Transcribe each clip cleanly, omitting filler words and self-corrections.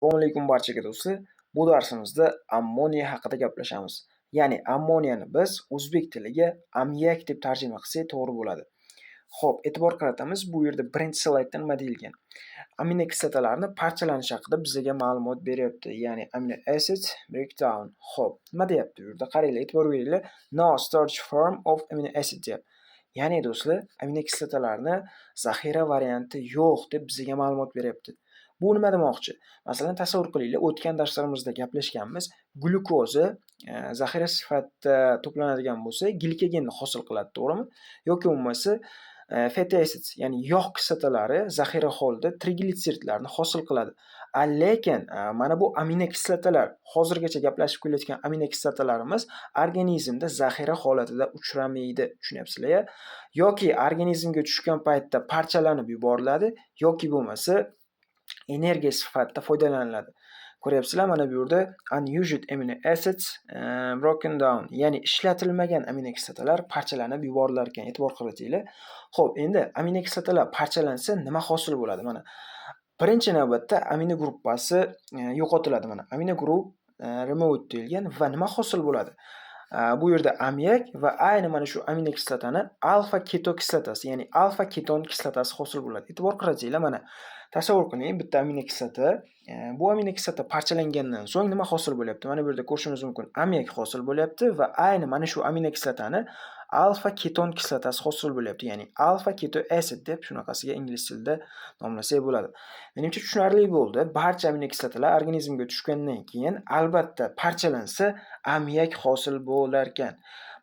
Assalomu alaykum barchaga, do'stlar. Bu darsimizda ammoniya haqida gaplashamiz. Ya'ni ammoniyani biz o'zbek tiliga ammiak deb tarjima qilsak, to'g'ri bo'ladi. Xo'p, e'tibor qaratamiz. Bu yerda birinchi slaydda nima deyilgan? Aminokislotalarni parchalanishi haqida bizga ma'lumot beryapti. Ya'ni amino acid breakdown. Xo'p, nima deyapti bu yerda? Qaranglar, e'tibor beringlar. No storage form of amino acid deyapti. Ya'ni do'stlar, aminokislotalarni zaxira varianti yo'q deb bizga ma'lumot beryapti. Bu nima demoqchi? Masalan, tasavvur qilinglar, o'tgan darslarimizda gaplashganmiz. Glyukoza zaxira sifatida to'planadigan bo'lsa, glikogenni hosil qiladi, to'g'rimi? Yoki bo'lmasa fatty acids, ya'ni yog' kislotalari zaxira holida triglitseridlarni hosil qiladi. Lekin mana bu aminokislotalar, hozirgacha gaplashib kelayotgan aminokislotalarimiz organizmda zaxira holatida uchramaydi. Tushunyapsizlar-ya? Yoki organizmga tushgan paytda parchalanib yuboriladi, yoki bo'lmasa energiya sifatida foydalaniladi. Ko'ryapsizlar, mana bu yerda unused amino acids broken down, ya'ni ishlatilmagan aminokislotalar parchalanib yuborilar ekan. E'tibor qaratinglar. Xo'p, endi aminokislotalar parchalansa, nima hosil bo'ladi? Mana, birinchi navbatda amino gruppasi yo'qotiladi mana. Amino group removed deyilgan va nima hosil bo'ladi? Bu yerda ammiak va ayni mana shu aminokislotani alfa keto kislotasi, ya'ni alfa keton kislotasi hosil bo'ladi. E'tibor qaratinglar, mana, tasavvur qiling, bitta aminokislota, bu aminokislota parchalangandan so'ng nima hosil bo'lyapti? Mana bu yerda ko'rishimiz mumkin, ammiak hosil bo'lyapti va ayni mana shu aminokislotani alfa keton kislotasi hosil bo'lyapti, ya'ni alfa keto acid deb shunaqasiga ingliz tilida nomlasak bo'ladi. Menimcha, tushunarli bo'ldi. Barcha aminokislotalar organizmga tushgandan keyin albatta parchalansa, ammiak hosil bo'larkan.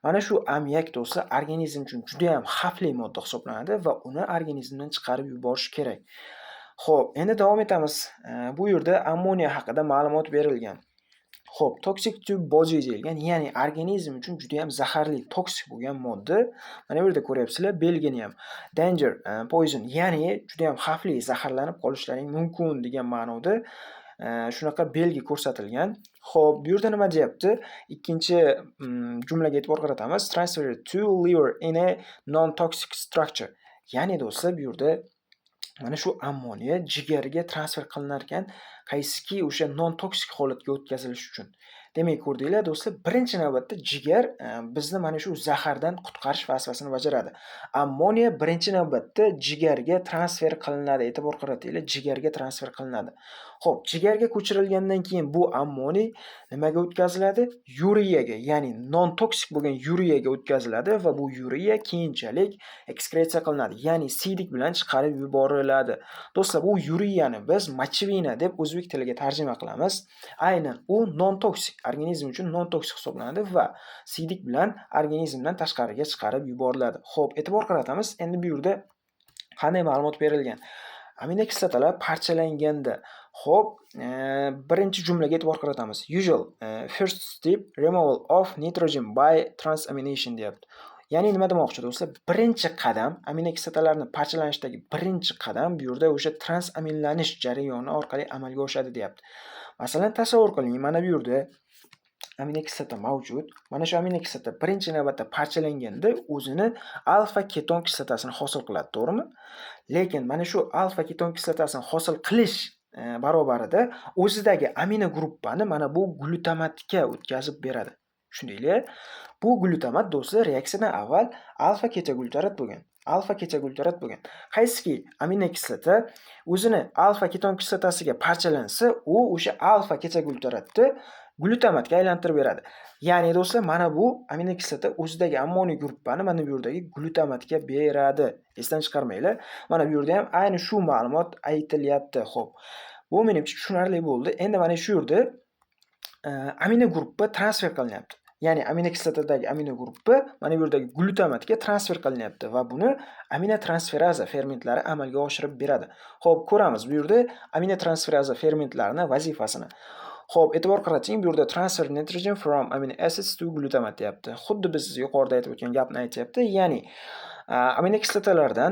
Mana shu ammiak, do'stlar, organizm uchun judayam xavfli modda hisoblanadi va uni organizmdan chiqarib yuborish kerak. Xo'p, endi davom etamiz. Bu yerda ammoniya haqida ma'lumot berilgan. Xo'p, toxic to body deyilgan, ya'ni organizm uchun judayam zaharli, toksik bo'lgan modda. Mana bu yerda ko'ryapsizlar belgini ham. Danger, poison, ya'ni judayam xavfli, zaharlanib qolishlaring mumkin degan ma'noda shunaqa belgi ko'rsatilgan. Xo'p, bu yerda nima deyapti? Ikkinchi jumlaga e'tibor qaratamiz. Transfer to liver in a non-toxic structure. Ya'ni do'stlar, bu yerda mana shu ammoniya jigarga transfer qilinar ekan, qaysiki o'sha non-toksik holatga o'tkazilishi uchun. Demak, ko'rdinglar, do'stlar, birinchi navbatda jigar bizni mana shu zahardan qutqarish vazifasini bajaradi. Ammoniya birinchi navbatda jigarga transfer qilinadi. E'tibor qaratinglar, jigarga transfer qilinadi. Xo'p, jigarga ko'chirilgandan keyin bu ammoniy nimaga o'tkaziladi? Yuriyaga, ya'ni non-toksik bo'lgan yuriyaga o'tkaziladi va bu yuriya keyinchalik ekskretsiya qilinadi, ya'ni siydik bilan chiqarib yuboriladi. Do'stlar, bu yuriyani biz мочевина deb o'zbek tiliga tarjima qilamiz. Aynan u non-toksik, organizm uchun non-toksik hisoblanadi va siydik bilan organizmdan tashqariga chiqarib yuboriladi. Xo'p, e'tibor qaratamiz. Endi bu yerda qanday ma'lumot berilgan? Aminokislotalar parchalanganda, xo'p, birinchi jumlaga e'tibor qaratamiz. Usual first step removal of nitrogen by transamination deyapti. Ya'ni nima demoqchi, do'stlar? Birinchi qadam, aminokislotalarni parchalanishdagi birinchi qadam bu yerda o'sha transaminlanish jarayoni orqali amalga oshadi deyapti. Masalan, tasavvur qiling, mana bu yerda aminokislota mavjud. Mana shu aminokislota birinchi navbatda parchalanganda o'zini alfa keton kislotasini hosil qiladi, to'g'rimi? Lekin mana shu alfa keton kislotasini hosil qilish barobarida o'zidagi amino gruppani mana bu glutamatga o'tkazib beradi. Tushundinglar? Bu glutamat, do'stlar, reaksiyadan avval alfa ketoglutarat bo'lgan. Alfa ketoglutarat bo'lgan. Qaysiki aminokislota o'zini alfa keton kislotasiga parchalansa, u o'sha alfa ketoglutaratni glutamatga aylantirib beradi. Ya'ni do'stlar, mana bu aminokislota o'zidagi ammoniy gruppani mana bu yerdagi glutamatga beradi. Esdan chiqarmanglar. Mana bu yerda ham ayni shu ma'lumot aytilyapti. Xo'p. Bu menimcha tushunarli bo'ldi. Endi mana shu yerda amino gruppa transfer qilinyapti. Ya'ni aminokislotadagi amino gruppa mana bu yerdagi glutamatga transfer qilinyapti va buni aminotransferaza fermentlari amalga oshirib beradi. Xo'p, ko'ramiz bu yerda aminotransferaza fermentlarini vazifasini. Xo'p, e'tibor qarating, bu yerda transfer nitrogen from amino acids to glutamate deyapti. Xuddi biz yuqorida aytib o'tgan gapni aytyapti. Ya'ni aminokislotalardan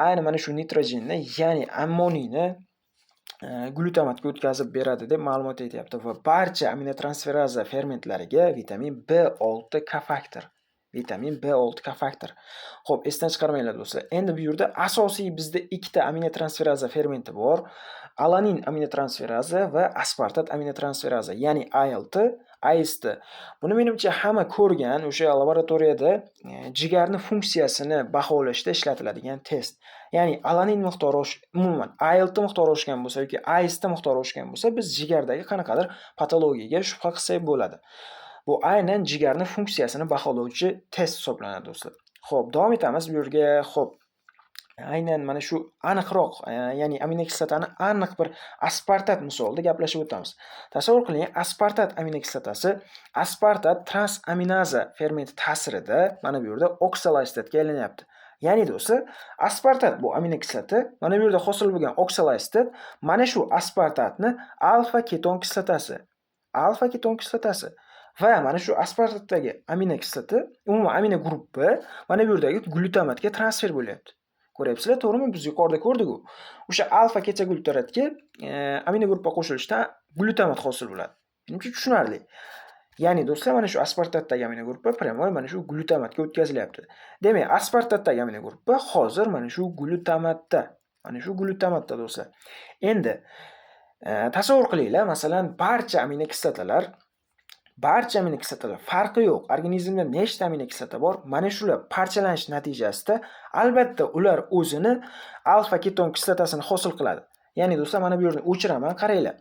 ayni mana shu nitrogenni, ya'ni ammoniyni glutamatga o'tkazib beradi deb ma'lumot aytyapti va barcha aminotransferaza fermentlariga vitamin B6 kofaktor. Vitamin B6 kofaktor. Xo'p, esdan chiqarmanglar, do'stlar. Endi bu yerda asosiy bizda ikkita aminotransferaza fermenti bor. Alanin aminotransferaza va aspartat aminotransferaza, ya'ni ALT, AST. Buni menimcha hamma ko'rgan, o'sha laboratoriyada jigarni funksiyasini baholashda ishlatiladigan test. Ya'ni alanin miqdori umuman ALT miqdori oshgan bo'lsa yoki AST miqdori oshgan bo'lsa, biz jigardagi qanaqadir patologiyaga shubha qilsak bo'ladi. Bu aynan jigarni funksiyasini baholovchi test hisoblanadi, do'stlar. Xo'p, davom etamiz bu yerga. Xo'p, aynan mana shu aniqroq, ya'ni aminokislotani aniq bir aspartat misolida gaplashib o'tamiz. Tasavvur qiling, aspartat aminokislotasi aspartat transaminaza fermenti ta'sirida mana bu yerda oksaloasetatga aylanyapti. Ya'ni do'stlar, aspartat bu aminokislota, mana bu yerda hosil bo'lgan oksaloasetat mana shu aspartatni alfa keton kislotasi, alfa keton kislotasi va mana shu aspartatdagi aminokislota, umuman amino gruppa mana bu yerdagi glutamatga transfer bo'lyapti. Ko'ryapsizlar, to'g'rimi? Biz yuqorida ko'rdik-ku. O'sha alfa ketoglutaratga amino gruppa qo'shilishdan glutamat hosil bo'ladi. Menimcha tushunarli. Ya'ni do'stlar, mana shu aspartatdagi amino gruppa прямой mana shu glutamatga o'tkazilyapti. Demak, aspartatdagi amino gruppa hozir mana shu glutamatda, mana shu glutamatda, do'stlar. Endi tasavvur qilinglar, masalan, barcha aminokislotalar farqi yo'q. Organizmda nechta aminokislota bor, mana shular parchalanish natijasida albatta ular o'zini alfa keton kislotasini hosil qiladi. Ya'ni do'stlar, mana bu yerni o'chiraman, qaranglar.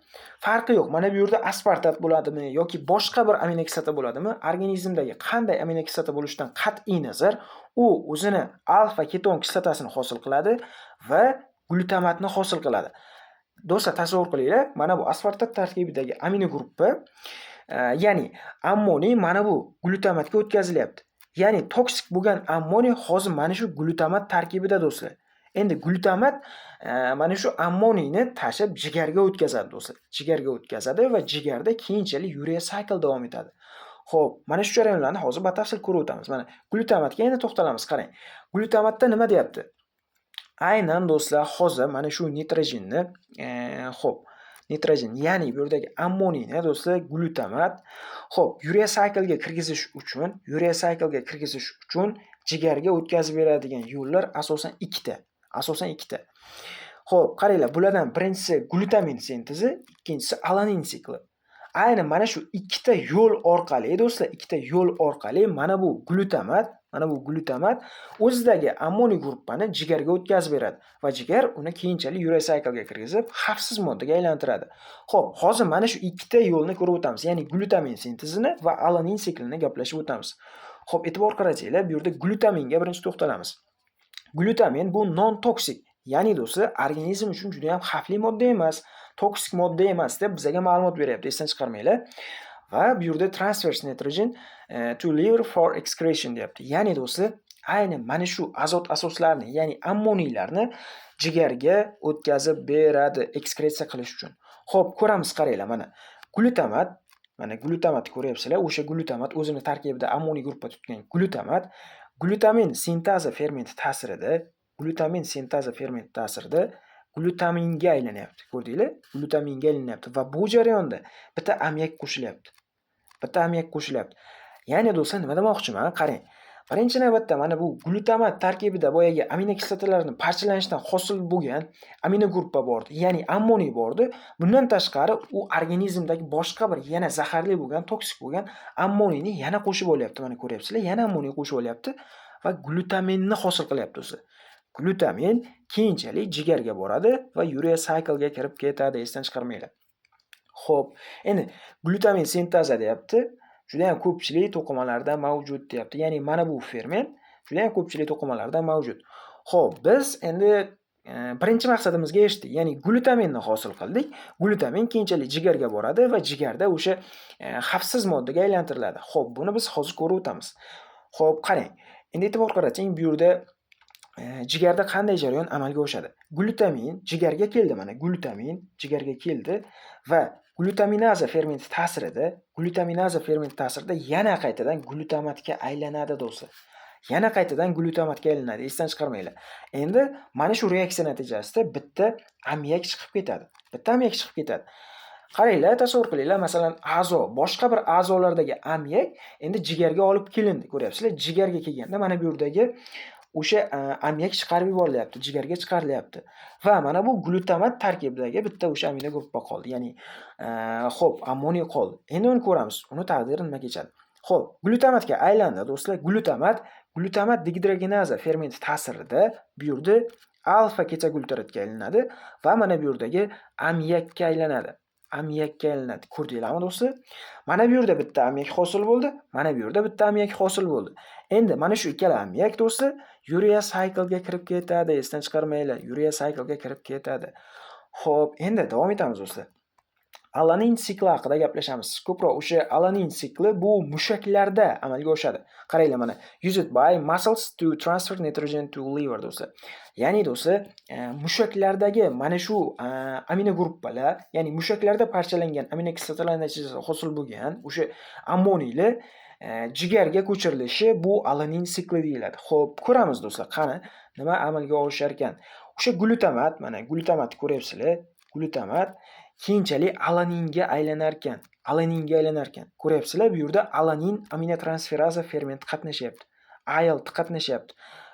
Farqi yo'q. Mana bu yerda aspartat bo'ladimi yoki boshqa bir aminokislota bo'ladimi, organizmdagi qanday aminokislota bo'lishidan qat'iy nazar, u o'zini alfa keton kislotasini hosil qiladi va glutamatni hosil qiladi. Do'stlar, tasavvur qilinglar, mana bu aspartat tarkibidagi amino gruppa, ya'ni ammoniy mana bu glutamatga o'tkazilyapti. Ya'ni toksik bo'lgan ammoniy hozir mana shu glutamat tarkibida, do'stlar. Endi glutamat mana shu ammoniyni tashib jigarga o'tkazadi, do'stlar. Jigarga o'tkazadi va jigarda keyinchalik urea cycle davom etadi. Xo'p, mana shu jarayonlarni hozir batafsil ko'rib o'tamiz. Mana glutamatga endi to'xtalamiz, qarang. Glutamatda nima deyapti? Aynan do'stlar, hozir mana shu nitrogenni, xo'p, nitrogen, ya'ni bu yerdagi ammoniyni, do'stlar, glutamat, xo'p, urea cycle'ga kirgizish uchun, urea cycle'ga kirgizish uchun jigarga o'tkazib beradigan yo'llar asosan ikkita. Asosan ikkita. Xo'p, qaranglar, bulardan birinchisi glutamin sintezi, ikkinchisi alanin sikli. Aynan mana shu ikkita yo'l orqali, do'stlar, ikkita yo'l orqali mana bu glutamat o'zidagi ammoniy gruppani jigarga o'tkazib beradi va jigar uni keyinchalik urea cycle'ga kirgizib, xavfsiz moddaga aylantiradi. Xo'p, hozir mana shu ikkita yo'lni ko'rib o'tamiz, ya'ni glutamin sintezini va alanin siklini gaplashib o'tamiz. Xo'p, e'tibor qaratsanglar, bu yerda glutaminga birinchi to'xtalamiz. Glutamin bu non toksik, ya'ni do'stlar, organizm uchun juda ham xavfli modda emas, toksik modda emas deb bizga ma'lumot beryapti, esdan chiqarmanglar. Va bu yerda transfers nitrogen to liver for excretion deyapti. Ya'ni do'stlar, aynan mana shu azot asoslarni, ya'ni ammoniylarni jigarga o'tkazib beradi ekskresiya qilish uchun. Xo'p, ko'ramiz, qaranglar, mana glutamat, mana glutamatni ko'ryapsizlar, o'sha glutamat o'zini tarkibida ammoniy gruppa tutgan glutamat glutamin sintaza fermenti ta'sirida, glutamin sintaza fermenti ta'sirida glutaminga aylanyapti. Ko'rdinglar? Glutaminga aylanyapti va bu jarayonda bitta ammiak qo'shilyapti. Bitta ammiak qo'shilyapti. Ya'ni do'stlar, nima demoqchiman? Qarang. Birinchi navbatda mana bu glutamat tarkibida boyagi aminokislotalarni parchalanishidan hosil bo'lgan amino gruppa bor edi, ya'ni ammoniy bor edi. Bundan tashqari u organizmdagi boshqa bir yana zaharli bo'lgan, toksik bo'lgan ammoniyni yana qo'shib olyapti. Mana ko'ryapsizlar, yana ammoniy qo'shib olyapti va glutaminni hosil qilyapti o'zi. Glutamin keyinchalik jigarga boradi va urea cycle'ga kirib ketadi, esdan chiqarmanglar. Xo'p, endi glutamin sinteza deyapti. Juda ham ko'pchilik to'qimalarda mavjud deyapti. Ya'ni mana bu ferment juda ham ko'pchilik to'qimalarda mavjud. Xo'p, biz endi birinchi maqsadimizga erishdik. Ya'ni glutaminni hosil qildik. Glutamin keyinchalik jigarga boradi va jigarda o'sha xavfsiz moddaga aylantiriladi. Xo'p, buni biz hozir ko'rib o'tamiz. Xo'p, qarang. Endi e'tibor qarating, bu yerda jigarda qanday jarayon amalga oshadi? Glutamin jigarga keldi, mana glutamin jigarga keldi va glutaminaza fermenti ta'sirida, glutaminaza fermenti ta'sirida yana qaytadan glutamatga aylanadi, do'stlar. Yana qaytadan glutamatga aylanadi, esdan chiqarmanglar. Endi mana shu reaksiya natijasida bitta ammiak chiqib ketadi. Bitta ammiak chiqib ketadi. Qaranglar, tasavvur qilinglar, masalan, a'zo, boshqa bir a'zolardagi ammiak endi jigarga olib kelindi. Ko'ryapsizlar, jigarga kelganda mana bu yerdagi O'sha ammiak chiqarib yuborilyapti, jigarga chiqarilyapti. Va mana bu glutamat tarkibidagi bitta o'sha amino gruppa qoldi. Ya'ni, xo'p, ammoniy qoldi. Endi uni ko'ramiz. Uni taqdiri nima kechadi. Xo'p, glutamatga aylandi, do'stlar. Glutamat degidrogenaza fermenti ta'sirida bu yerda alfa ketoglutaratga aylanadi va mana bu yerdagi ammiakka aylanadi. Ammiakka aylanadi. Ko'rdinglarmi, do'stlar? Mana bu yerda bitta ammiak hosil bo'ldi, mana bu yerda bitta ammiak hosil bo'ldi. Endi mana shu ikkala ammiak, do'stlar, urea cycle ga kirib ketadi. Esdan chiqarmanglar, urea cycle ga kirib ketadi. Xo'p, endi davom etamiz, do'stlar. Alanin sikli haqida gaplashamiz. Ko'proq o'sha alanin sikli bu mushaklarda amalga oshadi. Qaranglar, mana, used by muscles to transfer nitrogen to liver, do'stlar. Ya'ni, do'stlar, mushaklardagi mana shu amino gruppalar, ya'ni mushaklarda parchalangan aminokislotalar natijasida hosil bo'lgan o'sha ammoniylar jigarga ko'chirilishi bu alanin sikli deyiladi. Xo'p, ko'ramiz, do'stlar, qani nima amalga oshar ekan. O'sha glutamat, mana, glutamatni ko'ryapsizlar. Glutamat keyinchalik alaninga aylanar ekan. Alaninga aylanar ekan. Ko'ryapsizlar, bu yerda alanin aminotransferaza fermenti qatnashyapti. ALT qatnashyapti.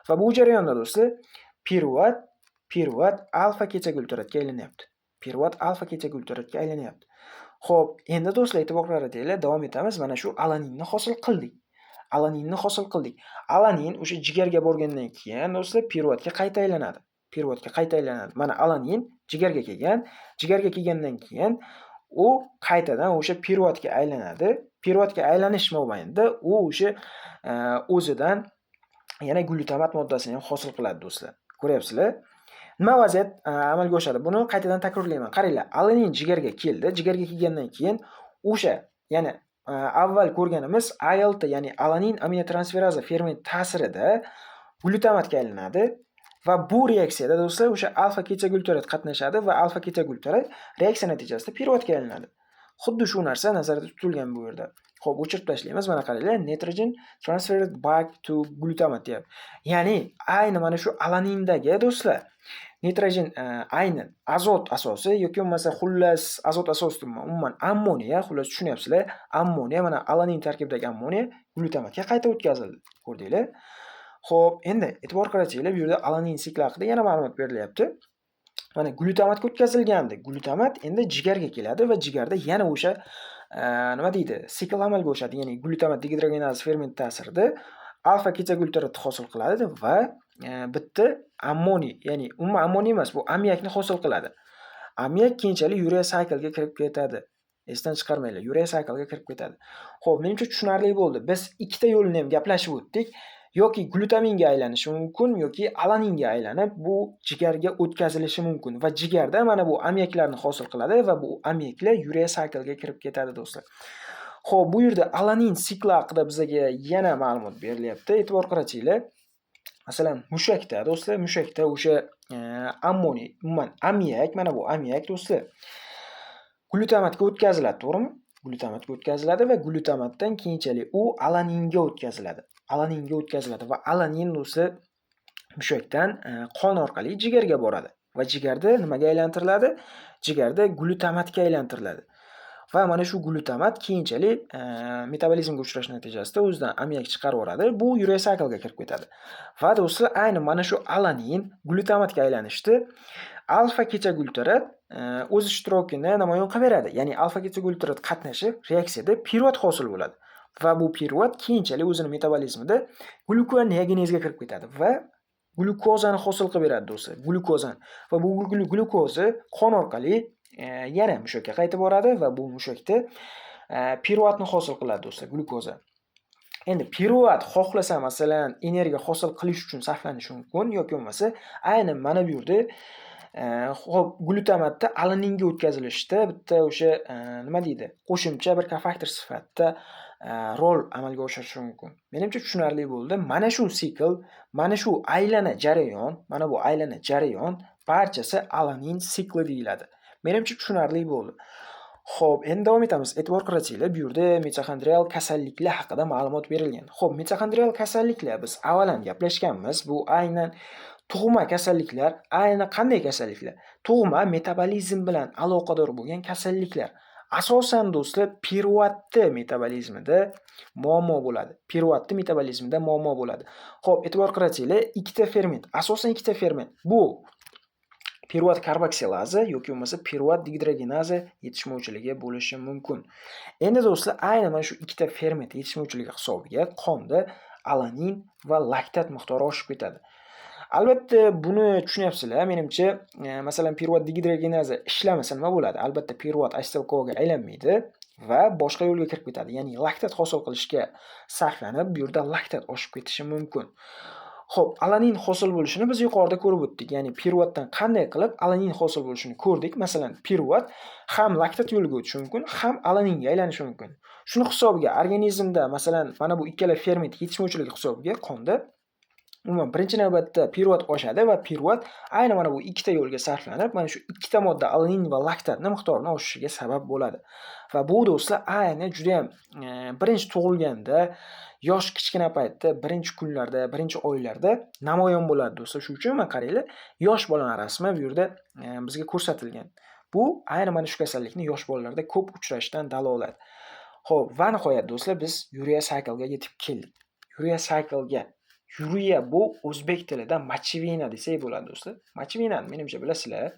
Va bu jarayonda, do'stlar, piruvat alfa ketoglutaratga aylanyapti. Piruvat alfa ketoglutaratga aylanyapti. Xo'p, endi, do'stlar, e'tibor qaratinglar, davom etamiz. Mana shu alaninni hosil qildik. Alaninni hosil qildik. Alanin o'sha jigarga borgandan keyin, do'stlar, piruvatga qayta aylanadi. Piruvatga qayta aylanadi. Mana, alanin jigarga kelgan. Jigarga kelgandan keyin u qaytadan o'sha piruvatga aylanadi. Piruvatga aylanish mobaynida u o'sha o'zidan yana glutamat moddasini ham hosil qiladi, do'stlar. Ko'ryapsizlar? Nima vaziyat amalga oshadi? Buni qaytadan takrorlayman. Qaranglar, alanin jigarga keldi. Jigarga kelgandan keyin o'sha, ya'ni avval ko'rganimiz ALT, ya'ni alanin aminotransferaza ferment ta'sirida glutamatga aylanadi va bu reaksiyada, do'stlar, o'sha alfa ketoglutarat qatnashadi va alfa ketoglutarat reaksiya natijasida piruvatga aylanadi. Xuddi shu narsa nazarda tutilgan bu yerda. Xo'p, o'chirib tashlaymiz. Mana, qaranglar, nitrogen transferred back to glutamate deyapti. Ya'ni ayni mana shu alanindagi, do'stlar, nitrogen, ayni azot asosi yoki bo'lmasa, xullas, azot asosi, umuman ammoniya, xullas, tushunyapsizlar. Ammoniya, mana, alanin tarkibidagi ammoniya glutamatga qayta o'tkazildi. Ko'rdinglar? Xo'p, endi e'tibor qaratsanglar, bu yerda alanin sikli haqida yana ma'lumot berilyapti. Mana, glutamatga o'tkazilgandi. Glutamat endi jigarga keladi va jigarda yana o'sha nima deydi, sikl amalga oshadi. Ya'ni glutamat degidrogenaz ferment ta'sirida alfa ketoglutaratni hosil qiladi va bitta ammoniy, ya'ni umuman ammoniy emas, bu ammiakni hosil qiladi. Ammiak keyinchalik urea cycle ga kirib ketadi. Esdan chiqarmanglar, urea cycle ga kirib ketadi. Xo'p, menimcha, tushunarli bo'ldi. Biz ikkita yo'lini ham gaplashib o'tdik. Yoki glutaminga aylanishi mumkin, yoki alaninga aylanib, bu jigarga o'tkazilishi mumkin va jigarda mana bu ammiaklarni hosil qiladi va bu ammiaklar urea cycle ga kirib ketadi, do'stlar. Xo'p, bu yerda alanin sikli haqida bizaga yana ma'lumot berilyapti. E'tibor qaratinglar. Masalan, mushakda, do'stlar, mushakda o'sha ammoniy, umuman ammiak, mana bu ammiak, do'stlar, glutamatga o'tkaziladi, to'g'rimi? Glutamatga o'tkaziladi va glutamatdan keyinchalik u alaninga o'tkaziladi. Alaninga o'tkaziladi va alanin, do'stlar, mushakdan qon orqali jigarga boradi va jigarda nimaga aylantiriladi? Jigarda glutamatga aylantiriladi. Va mana shu glutamat keyinchalik metabolizmga uchrash natijasida o'zidan ammiak chiqarib yuboradi. Bu urea cycle ga kirib ketadi. Va, do'stlar, ayni mana shu alanin glutamatga aylanishda alfa ketoglutarat o'z ishtirokini namoyon qilib beradi. Ya'ni alfa ketoglutarat qatnashib, reaksiyada piruvat hosil bo'ladi. Va bu piruvat keyinchalik o'zini metabolizmida glukoneogenezga kirib ketadi va glyukozani hosil qilib beradi, do'stlar, glyukozani. Va bu glyukoza qon orqali yana mushakka qaytib boradi va bu mushakda piruvatni hosil qiladi, do'stlar, glyukoza. Endi piruvat xohlasa, masalan, energiya hosil qilish uchun sarflanishi mumkin yoki bo'lmasa ayni mana bu yerda, xo'p, glutamatda alaninga o'tkazilishda bitta o'sha nima deydi, qo'shimcha bir kofaktor sifatida rol amalga oshirishi mumkin. Menimcha, tushunarli bo'ldi. Mana shu sikl, mana shu aylana jarayon, mana bu aylana jarayon barchasi alanin sikli deyiladi. Menimcha, tushunarli bo'ldi. Xo'p, endi davom etamiz. E'tibor qaratsanglar, bu yerda mitoxondrial kasalliklar haqida ma'lumot berilgan. Xo'p, mitoxondrial kasalliklar biz avval gaplashganmiz. Bu aynan tug'ma kasalliklar, aynan qanday kasalliklar? Tug'ma metabolizm bilan aloqador bo'lgan kasalliklar. Asosan, do'stlar, piruvatni metabolizmida muammo bo'ladi. Piruvatni metabolizmida muammo bo'ladi. Xo'p, e'tibor qaratsanglar, ikkita ferment, asosan ikkita ferment. Bu piruvat karboksilaza yoki bo'lmasa piruvat degidrogenaza yetishmovchiligi bo'lishi mumkin. Endi, do'stlar, aynan mana shu ikkita ferment yetishmovchiligi hisobiga qonda alanin va laktat miqdori oshib ketadi. Albatta, buni tushunyapsizlar, menimcha, masalan, piruvat degidrogenaza ishlamasa nima bo'ladi? Albatta, piruvat asetil-KoAga aylanmaydi va boshqa yo'lga kirib ketadi. Ya'ni laktat hosil qilishga sarflanib, bu yerda laktat oshib ketishi mumkin. Xo'p, alanin hosil bo'lishini biz yuqorida ko'rib o'tdik. Ya'ni piruvatdan qanday qilib alanin hosil bo'lishini ko'rdik. Masalan, piruvat ham laktat yo'liga o'tishi mumkin, ham alaninga aylanishi mumkin. Shuni hisobiga organizmda, masalan, mana bu ikkala ferment yetishmovchiligi hisobiga qonda umuman birinchi navbatda piruvat oshadi va piruvat aynan mana bu ikkita yo'lga sarflanib, mana shu ikkita modda, alanin va laktatni miqdorini oshishiga sabab bo'ladi. Va bu, do'stlar, ayni juda ham birinchi tug'ilganda, yosh kichkina paytda, birinchi kunlarda, birinchi oylarda namoyon bo'ladi, do'stlar. Shuning uchun mana qaranglar, yosh bolani rasmi bu yerda bizga ko'rsatilgan. Bu ayni mana shu kasallikni yosh bolalarda ko'p uchrashidan dalolat. Xo'p, va nihoyat, do'stlar, biz urea cycle'ga yetib keldik. Urea cycle'ga. Urea bu o'zbek tilida мочевина desak bo'ladi, do'stlar. Мочевина ni, menimcha, bilasizlar.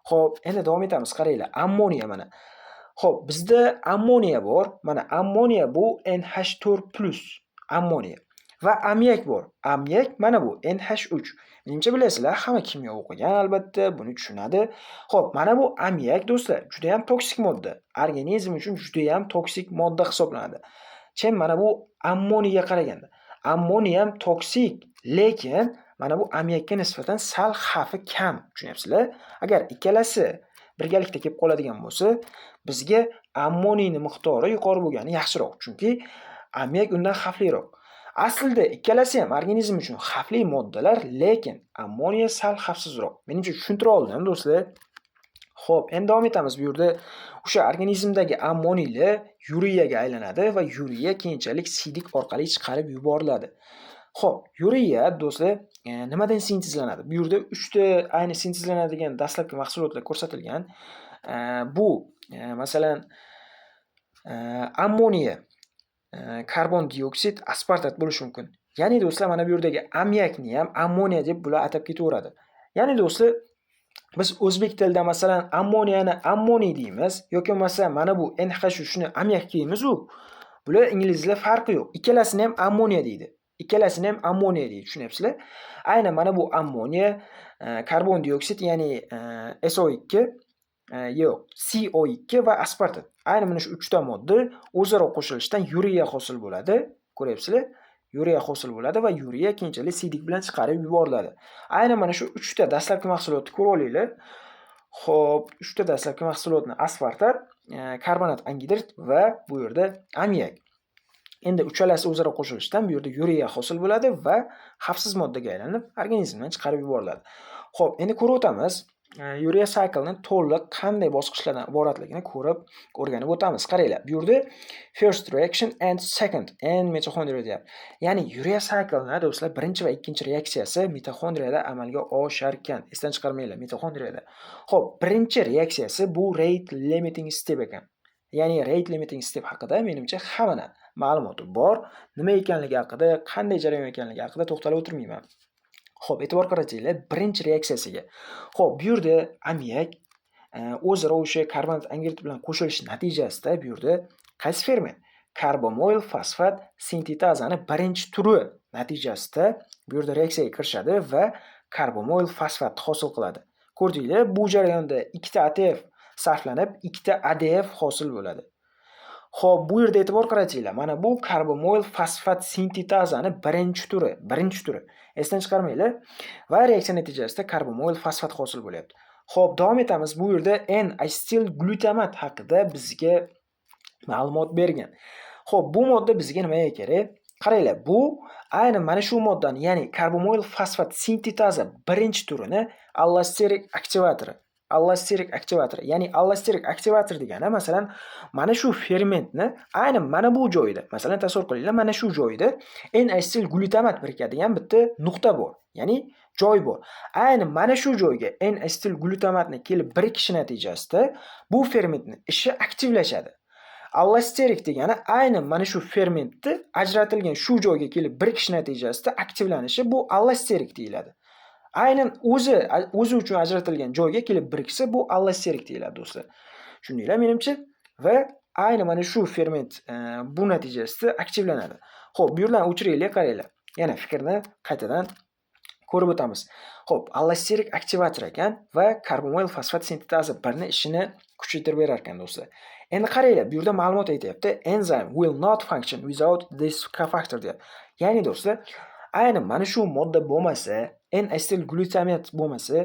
Xo'p, endi davom etamiz. Qaranglar, ammoniya mana. Xo'p, bizda ammoniya bor. Mana ammoniya bu NH4+ ammoniya va ammiak bor. Ammiak mana bu NH3. Menimcha, bilasizlar, hamma kimyo o'qigan, albatta, buni tushunadi. Xo'p, mana bu ammiak, do'stlar, juda ham toksik modda. Organizm uchun juda ham toksik modda hisoblanadi. Чем mana bu ammoniyaga qaraganda. Ammoniy ham toksik, lekin mana bu ammiakka nisbatan sal xavfi kam, tushunyapsizlar? Agar ikkalasi birgalikda kelib qoladigan bo'lsa, bizga ammoniyni miqdori yuqori bo'lgani yaxshiroq, chunki ammiak undan xavfliroq. Aslida ikkalasi ham organizm uchun xavfli moddalar, lekin ammoniya sal xavfsizroq. Menimcha, tushuntira oldim, do'stlar. Xo'p, endi davom etamiz. Bu yerda o'sha organizmdagi ammoniylar yureyaga aylanadi va yureya keyinchalik siydik orqali chiqarib yuboriladi. Xo'p, yureya, do'stlar, nimadan sintezlanadi? Bu yerda 3 ta ayni sintezlanadigan dastlabki mahsulotlar ko'rsatilgan. Bu masalan, ammoniya, karbon dioksid, aspartat bo'lishi mumkin. Ya'ni, do'stlar, mana bu yerdagi ammiakni ham ammoniya deb bular atab ketaveradi. Ya'ni, do'stlar, biz o'zbek tilida, masalan, ammoniyani ammoniy deymiz yoki bo'lmasa mana bu NH3 ni ammiak deymiz-u. Bular inglizlar farqi yo'q. Ikkalasini ham ammoniya deydi. Ikkalasini ham ammoniya deydi, tushunyapsizlar? Aynan mana bu ammoniya, karbon dioksid, ya'ni SO2, yo'q, CO2 va aspartat. Aynan mana shu 3 ta modda o'zaro qo'shilishdan yureya hosil bo'ladi. Ko'ryapsizlar? Yureya hosil bo'ladi va yureya keyinchalik siydik bilan chiqarib yuboriladi. Aynan mana shu 3 ta dastlabki mahsulotni ko'rib olinglar. Xo'p, 3 ta dastlabki mahsulotni: aspartat, karbonat angidrid va bu yerda ammiak. Endi uchalasi o'zaro qo'shilishdan bu yerda yureya hosil bo'ladi va xavfsiz moddaga aylanib, organizmdan chiqarib yuboriladi. Xo'p, endi ko'rib o'tamiz. Urea cycle'ni to'liq qanday bosqichlardan iboratligini ko'rib, o'rganib o'tamiz. Qaranglar, bu yerda first reaction and second in mitochondria deyapti. Ya'ni urea cycle'ni, do'stlar, birinchi va ikkinchi reaksiyasi mitoxondriyada amalga osharkan. Esdan chiqarmanglar, mitoxondriyada. Xo'p, birinchi reaksiyasi bu rate limiting step ekan. Ya'ni rate limiting step haqida, menimcha, hammani ma'lumoti bor. Nima ekanligi haqida, qanday jarayon ekanligi haqida to'xtalib o'tirmayman. Xo'p, e'tibor qaratinglar birinchi reaksiyasiga. Xo'p, bu yerda ammiak o'zaro o'sha karbonat angidrid bilan qo'shilishi natijasida bu yerda qaysi ferment? Karbamoil fosfat sintetazani birinchi turi natijasida bu yerda reaksiyaga kirishadi va karbamoil fosfatni hosil qiladi. Ko'rdinglar, bu jarayonda ikkita ATF sarflanib, ikkita ADF hosil bo'ladi. Xo'p, bu yerda e'tibor qaratinglar. Mana bu karbamoil fosfat sintetazani birinchi turi, birinchi turi. Esdan chiqarmanglar. Va reaksiya natijasida karbamoil fosfat hosil bo'lyapti. Xo'p, davom etamiz. Bu yerda N-asetil glutamat haqida bizga ma'lumot bergan. Xo'p, bu modda bizga nimaga kerak? Qaranglar, bu aynan mana shu moddani, ya'ni karbamoil fosfat sintetaza birinchi turini allosterik aktivatori. Allosterik aktivator, ya'ni allosterik aktivator degani, masalan, mana shu fermentni aynan mana bu joyida, masalan, tasavvur qilinglar, mana shu joyida N-asetil glutamat birikadigan bitta nuqta bor. Ya'ni Joy bor. Ayni mana shu joyga N-asetilglutamatni kelib birikishi natijasida bu fermentni ishi aktivlashadi. Allosterik degani aynan mana shu fermentni ajratilgan shu joyga kelib birikish natijasida aktivlanishi, bu allosterik deyiladi. Aynan o'zi uchun ajratilgan joyga kelib biriksa, bu allosterik deyiladi, do'stlar. Tushundinglar menimcha? Va ayni mana shu ferment bu natijasida aktivlanadi. Xo'p, bu yerdan o'chiraylik, qaranglar. Yana fikrni qaytadan ko'rib o'tamiz. Xo'p, allosterik aktivator ekan va karbomoil fosfat sintetazi birni ishini kuchaytirib berar ekan, do'stlar. Endi qaranglar, bu yerda ma'lumot aytyapti. "Enzyme will not function without this cofactor" deyapti. Ya'ni do'stlar, ayni mana shu modda bo'lmasa, N-asetilglutamat bo'lmasa,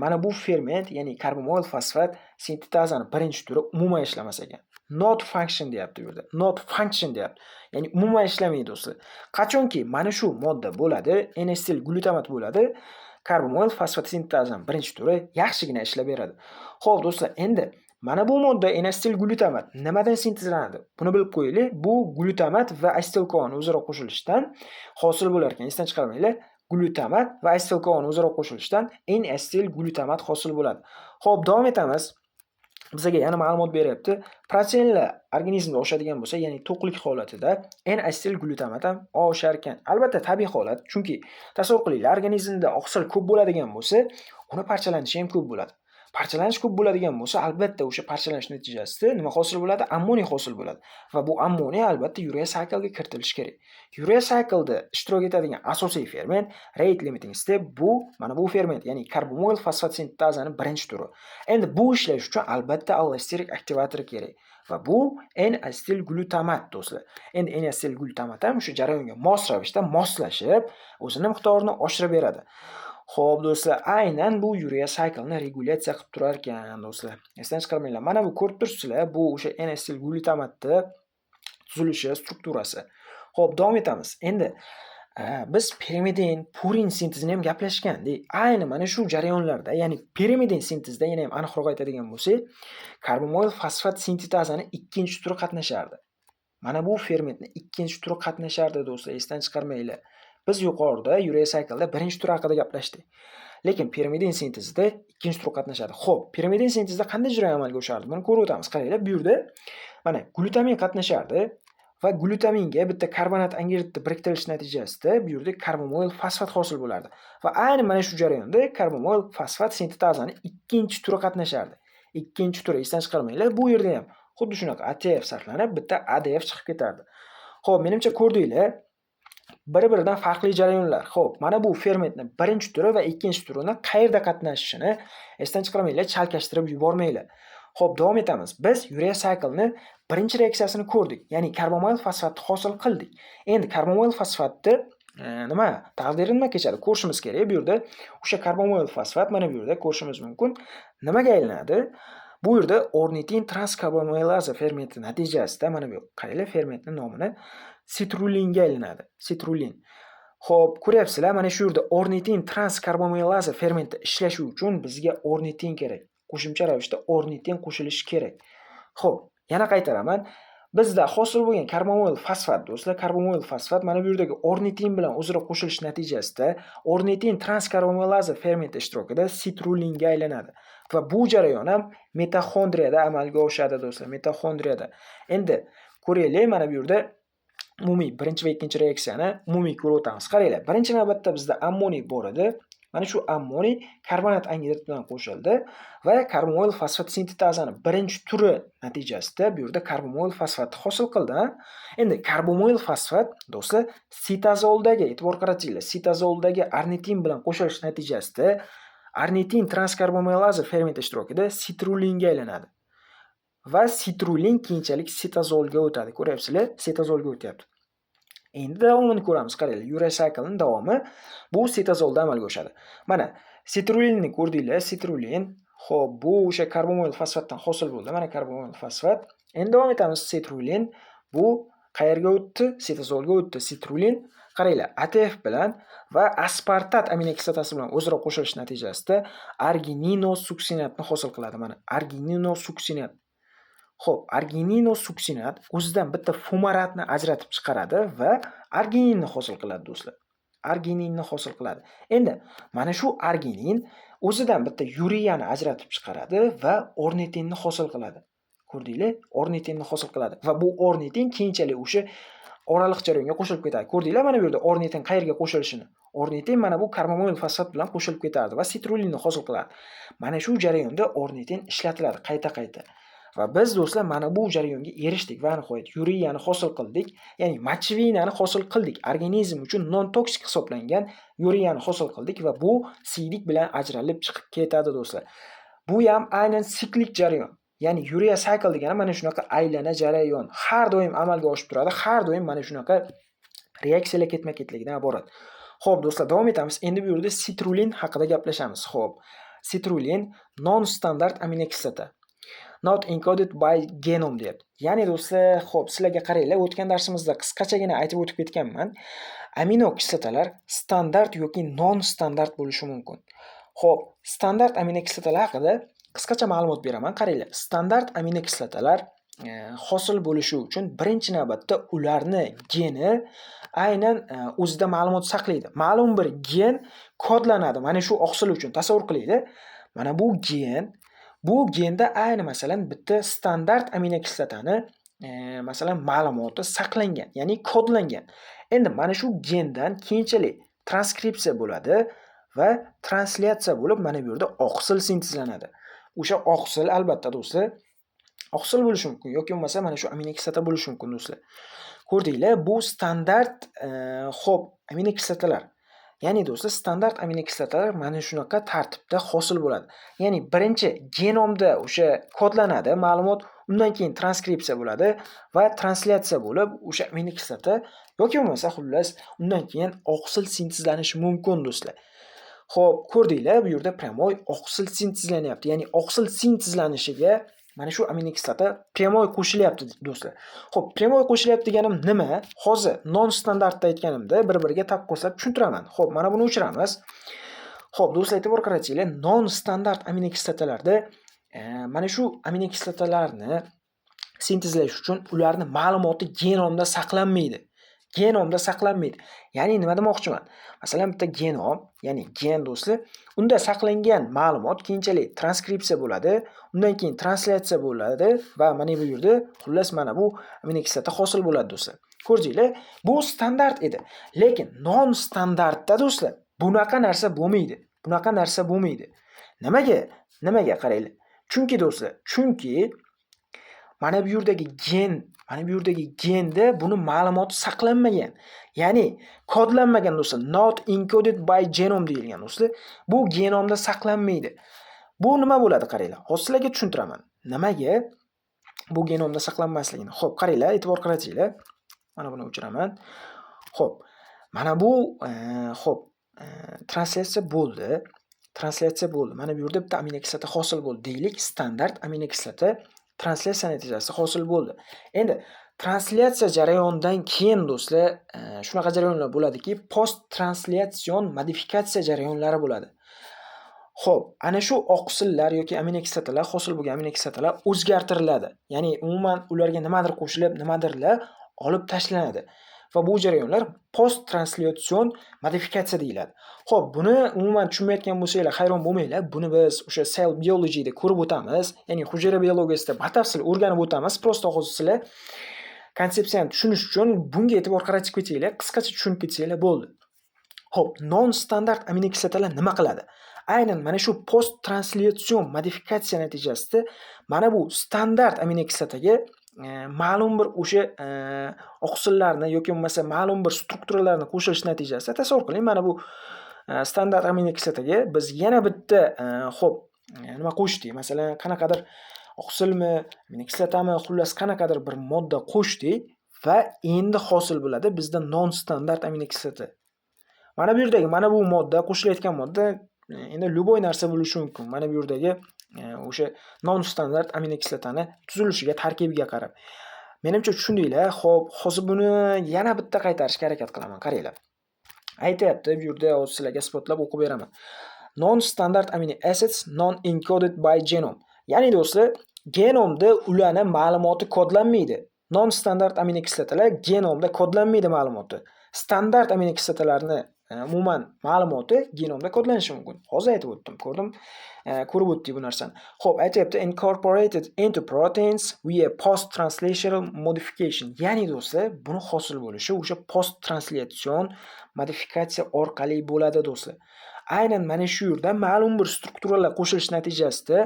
mana bu ferment, ya'ni karbomoil fosfat sintetazani birinchi turi umuman ishlamas ekan. "Not function" deyapti bu yerda. "Not function" deyapti. Ya'ni umuman ishlamaydi, do'stlar. Qachonki mana shu modda bo'ladi, N-asetilglutamat bo'ladi, karbomoil fosfat sintetazani birinchi turi yaxshigina ishlab beradi. Xo'p, do'stlar, endi mana bu modda N-asetilglutamat nimadan sintezlanadi? Buni bilib qo'yaylik. Bu glutamat va asetil-KoAni o'zaro qo'shilishidan hosil bo'lar ekan. Esdan chiqarmanglar. Glutamat va asetil-KoAni o'zaro qo'shilishidan N-asetilglutamat hosil bo'ladi. Xo'p, davom etamiz. Bizga yana ma'lumot beryapti. Proteinlar organizmda oshadigan bo'lsa, ya'ni to'qlik holatida N-asetilglutamat ham oshar ekan. Albatta tabiiy holat, chunki tasavvur qilinglar, organizmda oqsil ko'p bo'ladigan bo'lsa, uni parchalanishi ham ko'p bo'ladi. Parchalanish ko'p bo'ladigan bo'lsa, albatta o'sha parchalanish natijasida nima hosil bo'ladi? Ammoniy hosil bo'ladi. Va bu ammoniy albatta urea cycle'ga kiritilishi kerak. Urea cycle'da ishtirok etadigan asosiy ferment, rate limiting step, bu mana bu ferment, ya'ni karbomoil fosfat sintetazani birinchi turi. Endi bu ishlash uchun albatta allosterik aktivator kerak. Va bu N-asetilglutamat, do'stlar. Endi N-asetilglutamat ham o'sha jarayonga mos ravishda moslashib, o'zini miqdorini oshirib beradi. Xo'p, do'stlar, aynan bu urea cycle'ni regulyatsiya qilib turar ekan, do'stlar. Esdan chiqarmanglar. Mana bu ko'rib turibsizlar, bu o'sha N-asetilglutamatni tuzilishi, strukturasi. Xo'p, davom etamiz. Endi biz pirimidin, purin sintezini ham gaplashgandik. Ayni mana shu jarayonlarda, ya'ni pirimidin sintezida yana ham aniqroq aytadigan bo'lsak, karbomoil fosfat sintetazani ikkinchi turi qatnashardi. Mana bu fermentni ikkinchi turi qatnashardi, do'stlar, esdan chiqarmanglar. Biz yuqorida urea cycle'da birinchi tur haqida gaplashdik. Lekin pirimidin sintezida ikkinchi tur qatnashadi. Xo'p, pirimidin sintezida qanday jarayon amalga oshardi? Buni ko'rib o'tamiz. Qaranglar, bu yerda mana glutamin qatnashardi va glutaminga bitta karbonat angidridni biriktirilishi natijasida bu yerda karbomoil fosfat hosil bo'lardi. Va ayni mana shu jarayonda karbomoil fosfat sintetazani ikkinchi turi qatnashardi. Ikkinchi turi, esdan chiqarmanglar, bu yerda ham xuddi shunaqa ATF sarflanib, bitta ADF chiqib ketardi. Xo'p, menimcha ko'rdinglar. Bir-biridan farqli jarayonlar. Xo'p, mana bu fermentni birinchi turi va ikkinchi turini qayerda qatnashishini esdan chiqarmanglar, chalkashtirib yubormanglar. Xo'p, davom etamiz. Biz urea cycle'ni birinchi reaksiyasini ko'rdik. Ya'ni karbomoil fosfatni hosil qildik. Endi karbomoil fosfatni nima taqdiri nima kechadi? Ko'rishimiz kerak. Bu yerda o'sha karbomoil fosfat, mana bu yerda ko'rishimiz mumkin. Nimaga aylanadi? Bu yerda ornitin transkarbomilaza fermenti natijasida, mana bu qaranglar, fermentning nomini, sitrulinga aylanadi. Sitrulin. Xo'p, ko'ryapsizlar, mana shu yerda ornitin transkarbomilaza fermenti ishlashi uchun bizga ornitin kerak. Qo'shimcha ravishda ornitin qo'shilishi kerak. Xo'p, yana qaytaraman. Bizda hosil bo'lgan karbomoil fosfat, do'stlar, karbomoil fosfat mana bu yerdagi ornitin bilan o'zaro qo'shilish natijasida ornitin transkarbomilaza fermenti ishtirokida sitrulinga aylanadi. Va bu jarayon ham mitoxondriyada amalga oshadi, do'stlar, mitoxondriyada. Endi ko'raylik, mana bu yerda umumiy birinchi va ikkinchi reaksiyani umumiy ko'rib o'tamiz. Qaranglar, birinchi navbatda bizda ammoniy bor edi. Mana shu ammoniy karbonat angidrid bilan qo'shildi va karbomoil fosfat sintetazani birinchi turi natijasida bu yerda karbomoil fosfatni hosil qildi. Endi karbomoil fosfat, do'stlar, sitozoldagi, e'tibor qaratinglar, sitozoldagi ornitin bilan qo'shilish natijasida ornitin transkarbomilaza fermenti ishtirokida sitrulinga aylanadi. Va sitrulin keyinchalik sitozolga o'tadi. Ko'ryapsizlar, sitozolga o'tyapti. Endi davomini ko'ramiz. Qaranglar, urea cycle'ning davomi bu sitozolda amalga oshadi. Mana sitrulinni ko'rdinglar, sitrulin. Xo'p, bu o'sha karbomoil fosfatdan hosil bo'ldi. Mana karbomoil fosfat. Endi davom etamiz. Sitrulin bu qayerga o'tdi? Sitozolga o'tdi. Sitrulin, qaranglar, ATF bilan va aspartat aminokislotasi bilan o'zaro qo'shilish natijasida argininosuksinatni hosil qiladi. Mana argininosuksinat. Xo'p, argininosuksinat o'zidan bitta fumaratni ajratib chiqaradi va argininni hosil qiladi, do'stlar. Argininni hosil qiladi. Endi mana shu arginin o'zidan bitta yuriyani ajratib chiqaradi va ornitinni hosil qiladi. Ko'rdinglar? Ornitinni hosil qiladi va bu ornitin keyinchalik o'sha oraliq jarayonga qo'shilib ketadi. Ko'rdinglar mana bu yerda ornitin qayerga qo'shilishini? Ornitin mana bu karbamoil fosfat bilan qo'shilib ketardi va sitrulinni hosil qiladi. Mana shu jarayonda ornitin ishlatiladi qayta-qayta. Va biz, do'stlar, mana bu jarayonga erishdik va nihoyat yuriyani hosil qildik, ya'ni мочевина ni hosil qildik. Organizm uchun non toksik hisoblangan yuriyani hosil qildik va bu siydik bilan ajralib chiqib ketadi, do'stlar. Bu ham aynan siklik jarayon. Ya'ni urea cycle degani mana shunaqa aylana jarayon. Har doim amalga oshib turadi, har doim mana shunaqa reaksiyalar ketma-ketligidan iborat. Xo'p, do'stlar, davom etamiz. Endi bu yerda sitrulin haqida gaplashamiz. Xo'p, sitrulin non standart aminokislota. Not encoded by genome deyapti. Ya'ni, do'stlar, xo'p, sizlarga qaranglar, o'tgan darsimizda qisqachagina aytib o'tib ketganman. Aminokislotalar standart yoki non standart bo'lishi mumkin. Xo'p, standart aminokislotalar haqida qisqacha ma'lumot beraman. Qaranglar, standart aminokislotalar hosil bo'lishi uchun birinchi navbatda ularni geni aynan o'zida ma'lumot saqlaydi. Ma'lum bir gen kodlanadi mana shu oqsil uchun. Tasavvur qilinglar. Mana bu gen, bu genda ayni, masalan, bitta standart aminokislotani masalan, ma'lumoti saqlangan, ya'ni kodlangan. Endi mana shu gendan keyinchalik transkripsiya bo'ladi va translyatsiya bo'lib, mana bu yerda oqsil sintezlanadi. O'sha oqsil, albatta, do'stlar, oqsil bo'lishi mumkin yoki bo'lmasa mana shu aminokislota bo'lishi mumkin, do'stlar. Ko'rdinglar, bu standart xo'p, aminokislotalar. Ya'ni, do'stlar, standart aminokislotalar mana shunaqa tartibda hosil bo'ladi. Ya'ni birinchi genomda o'sha kodlanadi ma'lumot, undan keyin transkripsiya bo'ladi va translyatsiya bo'lib, o'sha aminokislota yoki bo'lmasa, xullas, undan keyin oqsil sintezlanishi mumkin, do'stlar. Xo'p, ko'rdinglar, bu yerda прямой oqsil sintezlanyapti. Ya'ni oqsil sintezlanishiga mana shu aminokislota прямой qo'shilyapti, do'stlar. Xo'p, прямой qo'shilyapti deganim nima? Hozir non standartda aytganimda bir-biriga taqqoslab tushuntiraman. Xo'p, mana buni o'chiramiz. Xo'p, do'stlar, e'tibor qaratinglar, non standart aminokislotalarda mana shu aminokislotalarni sintezlash uchun ularni ma'lumoti genomda saqlanmaydi. Genomda saqlanmaydi. Ya'ni nima demoqchiman? Masalan, bitta genom, ya'ni gen, do'stlar, unda saqlangan ma'lumot keyinchalik transkripsiya bo'ladi, undan keyin translyatsiya bo'ladi va mana bu yerda, xullas, mana bu aminokislota hosil bo'ladi, do'stlar. Ko'rdinglar, bu standart edi. Lekin non standartda, do'stlar, bunaqa narsa bo'lmaydi. Bunaqa narsa bo'lmaydi. Nimaga? Nimaga, qaranglar. Chunki, do'stlar, chunki mana bu yerdagi gen, mana bu yerdagi genda buni ma'lumoti saqlanmagan. Ya'ni kodlanmagan, do'stlar. Not encoded by genome deyilgan, do'stlar. Bu genomda saqlanmaydi. Bu nima bo'ladi, qaranglar. Hozir sizlarga tushuntiraman. Nimaga bu genomda saqlanmasligini. Xo'p, qaranglar, e'tibor qaratinglar. Mana buni o'chiraman. Xo'p, mana bu xo'p, translyatsiya bo'ldi. Translyatsiya bo'ldi. Mana bu yerda bitta aminokislota hosil bo'ldi. Deylik, standart aminokislota translyatsiya natijasida hosil bo'ldi. Endi translyatsiya jarayonidan keyin, do'stlar, shunaqa jarayonlar bo'ladiki, post translятsion modifikatsiya jarayonlari bo'ladi. Xo'p, ana shu oqsillar yoki aminokislotalar, hosil bo'lgan aminokislotalar o'zgartiriladi. Ya'ni umuman ularga nimadir qo'shilib, nimadirlar olib tashlanadi. Va bu jarayonlar post translятsion modifikatsiya deyiladi. Xo'p, buni umuman tushunmayotgan bo'lsanglar, hayron bo'lmanglar. Buni biz o'sha cell biologyda ko'rib o'tamiz. Ya'ni hujayra biologiyasida batafsil o'rganib o'tamiz. Просто hozir sizlar konsepsiyani tushunish uchun bunga e'tibor qaratib ketsanglar, qisqacha tushunib ketsanglar bo'ldi. Xo'p, non standart aminokislotalar nima qiladi? Aynan mana shu post translятsion modifikatsiya natijasida mana bu standart aminokislotaga ma'lum bir o'sha oqsillarni yoki bo'lmasa ma'lum bir strukturalarni qo'shilish natijasida, tasavvur qiling, mana bu standart aminokislotaga biz yana bitta xo'p, nima qo'shdik? Masalan, qanaqadir oqsilmi, aminokislotami, xullas, qanaqadir bir modda qo'shdik va endi hosil bo'ladi bizda non standart aminokislota. Mana bu yerdagi mana bu modda, qo'shilayotgan modda endi любой narsa bo'lishi mumkin. Mana bu yerdagi o'sha non standart aminokislotani tuzilishiga, tarkibiga qarab. Menimcha, tushundinglar. Xo'p, hozir buni yana bitta qaytarishga harakat qilaman. Qaranglar. Aytyapti, bu yerda hozir sizlarga isbotlab o'qib beraman. Non standart amino acids non encoded by genome. Ya'ni, do'stlar, genomda ularni ma'lumoti kodlanmaydi. Non standart aminokislotalar genomda kodlanmaydi ma'lumoti. Standart aminokislotalarni Umuman ma'lumoti genomda kodlanishi mumkin. Hozir aytib o'tdim, ko'rdim, ko'rib o'tdik bu narsani. Xo'p, aytyapti: incorporated into proteins via post translational modification. Ya'ni do'stlar, buni hosil bo'lishi o'sha post translyatsion modifikatsiya orqali bo'ladi, do'stlar. Aynan mana shu yerda ma'lum bir strukturalar qo'shilishi natijasida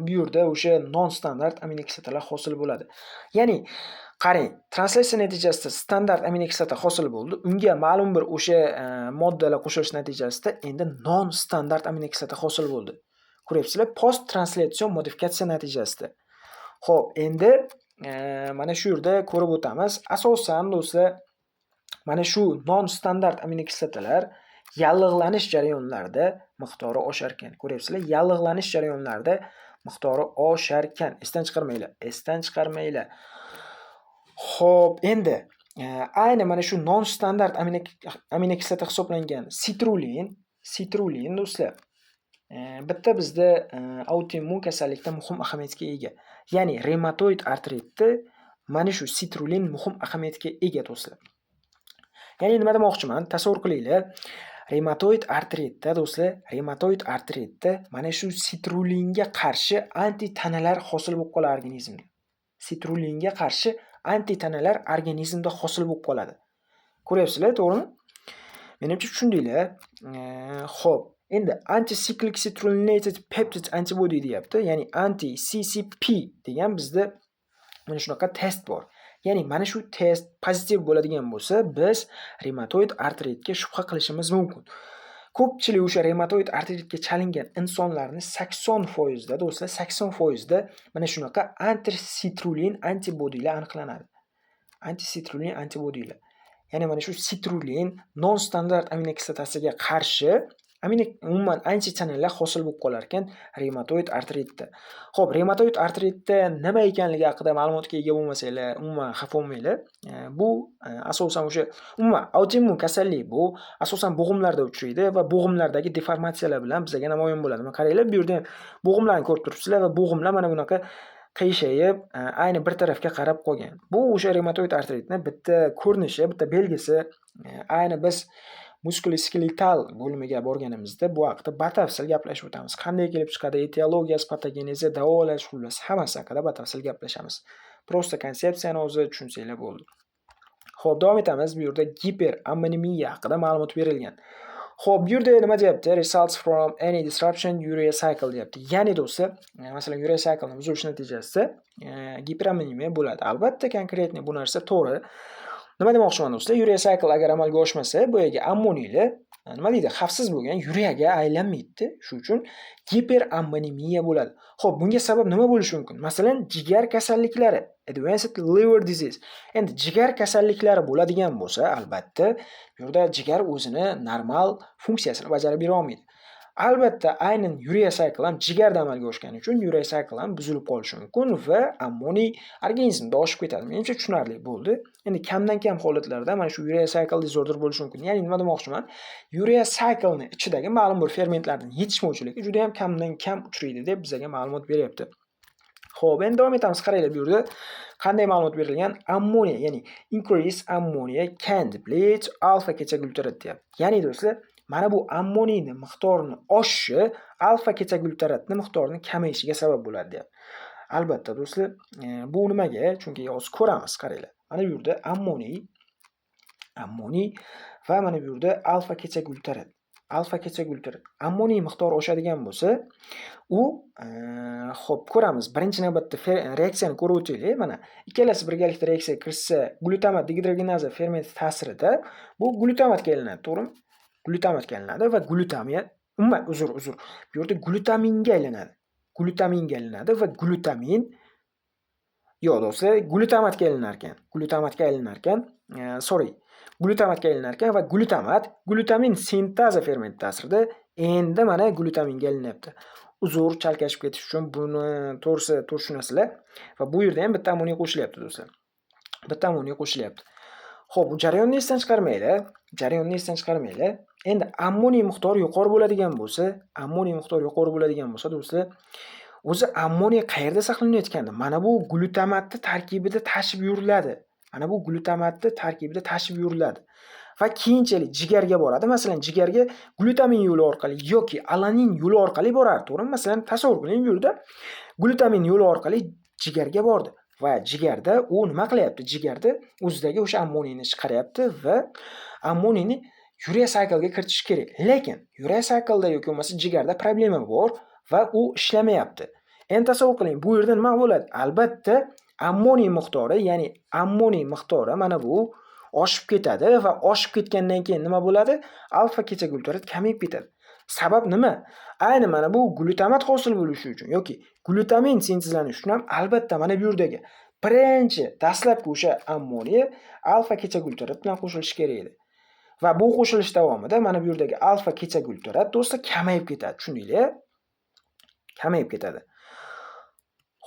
bu yerda o'sha non standart aminokislotalar hosil bo'ladi. Ya'ni qarang, translyatsiya natijasida standart aminokislota hosil bo'ldi. Unga ma'lum bir o'sha moddalar qo'shilishi natijasida endi non standart aminokislota hosil bo'ldi. Ko'ryapsizlar, post translyatsion modifikatsiya natijasida. Xo'p, endi mana shu yerda ko'rib o'tamiz. Asosan, do'stlar, mana shu non standart aminokislotalar yallig'lanish jarayonlarida miqdori osharkan. Ko'ryapsizlar, yallig'lanish jarayonlarida miqdori osharkan. Esdan chiqarmanglar, esdan chiqarmanglar. Xo'p, endi ayni mana shu non standart aminokislota hisoblangan sitrulin, do'stlar, bitta bizda autoimmun kasallikda muhim ahamiyatga ega. Ya'ni revmatoid artritda mana shu sitrulin muhim ahamiyatga ega, do'stlar. Ya'ni nima demoqchiman? Tasavvur qilinglar. Revmatoid artritda, do'stlar, revmatoid artritda mana shu sitrulinga qarshi antitanalar hosil bo'lib qoladi organizmda. Sitrulinga qarshi antitanalar organizmda hosil bo'lib qoladi. Ko'ryapsizlar, to'g'rimi? Menimcha, tushundinglar. Xo'p, endi anti-cyclic citrullinated peptide antibody deyapti. Ya'ni anti-CCP degan bizda mana shunaqa test bor. Ya'ni mana shu test pozitiv bo'ladigan bo'lsa, biz revmatoid artritga shubha qilishimiz mumkin. Ko'pchilik o'sha revmatoid artritga chalingan insonlarni 80%da, do'stlar, 80%da mana shunaqa antisitrulin antibodylar aniqlanadi. Antisitrulin antibodylar. Ya'ni mana shu sitrulin non standart aminokislotasiga qarshi umuman antitanalar hosil bo'lib qolar ekan revmatoid artritda. Xo'p, revmatoid artritda nima ekanligi haqida ma'lumotga ega bo'lmasanglar, umuman xafa bo'lmanglar. Bu asosan o'sha umuman autoimmun kasallik bu, asosan bo'g'imlarda uchraydi va bo'g'imlardagi deformatsiyalar bilan bizga namoyon bo'ladi. Mana qaranglar, bu yerda ham bo'g'imlarni ko'rib turibsizlar va bo'g'imlar mana bunaqa qiyshayib, ayni bir tarafga qarab qolgan. Bu o'sha revmatoid artritni bitta ko'rinishi, bitta belgisi. Ayni biz muskuloskeletal bo'limiga borganimizda bu haqida batafsil gaplashib o'tamiz. Qanday kelib chiqadi, etiologiyasi, patogenezi, davolash, xullas, hammasi haqida batafsil gaplashamiz. Просто konsepsiyani o'zi tushunsanglar bo'ldi. Xo'p, davom etamiz. Bu yerda giperammonemiya haqida ma'lumot berilgan. Xo'p, bu yerda nima deyapti? Results from any disruption urea cycle deyapti. Ya'ni do'stlar, masalan, urea cycleni buzilishi natijasida giperammonemiya bo'ladi. Albatta, конкретный bu narsa to'g'ri. Nima demoqchiman, do'stlar? Urea cycle agar amalga oshmasa, boyagi ammoniylar, nima deydi, xavfsiz bo'lgan yureaga aylanmaydi. Shu uchun giperammonemiya bo'ladi. Xo'p, bunga sabab nima bo'lishi mumkin? Masalan, jigar kasalliklari, advanced liver disease. Endi jigar kasalliklari bo'ladigan bo'lsa, albatta, bu yerda jigar o'zini normal funksiyasini bajarib bera olmaydi. Albatta, aynan urea cycle ham jigarda amalga oshgani uchun urea cycle ham buzilib qolishi mumkin va ammoniy organizmda oshib ketadi. Menimcha, tushunarli bo'ldi. Endi kamdan kam holatlarda mana shu urea cycle disorder bo'lishi mumkin. Ya'ni nima demoqchiman? Urea cycle'ni ichidagi ma'lum bir fermentlarning yetishmovchiligi juda ham kamdan kam uchraydi deb bizga ma'lumot beryapti. Xo'p, endi davom etamiz. Qaranglar, bu yerda qanday ma'lumot berilgan? Ammoniya, ya'ni increase ammonia can deplete alpha ketoglutarat deyapti. Ya'ni do'stlar, mana bu ammoniyni miqdorini oshishi alfa ketoglutaratni miqdorini kamayishiga sabab bo'ladi deyapti. Albatta, do'stlar, bu nimaga? Chunki hozir ko'ramiz, qaranglar. Mana bu yerda ammoniy va mana bu yerda alfa ketoglutarat. Alfa ketoglutarat. Ammoniy miqdori oshadigan bo'lsa, u xo'p, ko'ramiz. Birinchi navbatda reaksiyani ko'rib o'taylik. Mana ikkalasi birgalikda reaksiyaga kirishsa, glutamat degidrogenaza fermenti ta'sirida bu glutamatga aylanadi, to'g'rimi? Glutamatga aylanadi va glutamiya, umuman, uzr, uzr. Bu yerda glutaminga aylanadi. Glutaminga aylanadi va glutamin, yo'q, do'stlar, glutamatga aylanar ekan. Glutamatga aylanar ekan. Sorry. Glutamatga aylanar ekan va glutamat glutamin sinteza fermenti ta'sirida endi mana glutaminga aylanyapti. Uzr, chalkashib ketish uchun, buni to'g'risi to'g'ri tushunasizlar. Va bu yerda ham bitta ammoniy qo'shilyapti, do'stlar. Bitta ammoniy qo'shilyapti. Xo'p, bu jarayonni esdan chiqarmanglar. Jarayonni esdan chiqarmanglar. Endi ammoniy miqdori yuqori bo'ladigan bo'lsa, ammoniy miqdori yuqori bo'ladigan bo'lsa, do'stlar, o'zi ammoniy qayerda saqlanayotgandi? Mana bu glutamatni tarkibida tashib yuriladi. Mana bu glutamatni tarkibida tashib yuriladi. Va keyinchalik jigarga boradi. Masalan, jigarga glutamin yo'li orqali yoki alanin yo'li orqali boradi, to'g'rimi? Masalan, tasavvur qiling, bu yerda glutamin yo'li orqali jigarga bordi va jigarda u nima qilyapti? Jigarda o'zidagi o'sha ammoniyni chiqaryapti va ammoniyni urea cycle'ga kiritish kerak. Lekin urea cycle'da yoki bo'lmasa jigarda problema bor va u ishlamayapti. Endi tasavvur qiling, bu yerda nima bo'ladi? Albatta, ammoniy miqdori, ya'ni ammoniy miqdori mana bu oshib ketadi va oshib ketgandan keyin nima bo'ladi? Alfa ketoglutarat kamayib ketadi. Sabab nima? Ayni mana bu glutamat hosil bo'lishi uchun yoki glutamin sintezlanishi uchun ham albatta mana bu yerdagi birinchi dastlabki o'sha ammoniy alfa ketoglutarat bilan qo'shilishi kerak edi. Va bu qo'shilish davomida mana bu yerdagi alfa ketoglutarat, do'stlar, kamayib ketadi. Tushundinglar? Kamayib ketadi.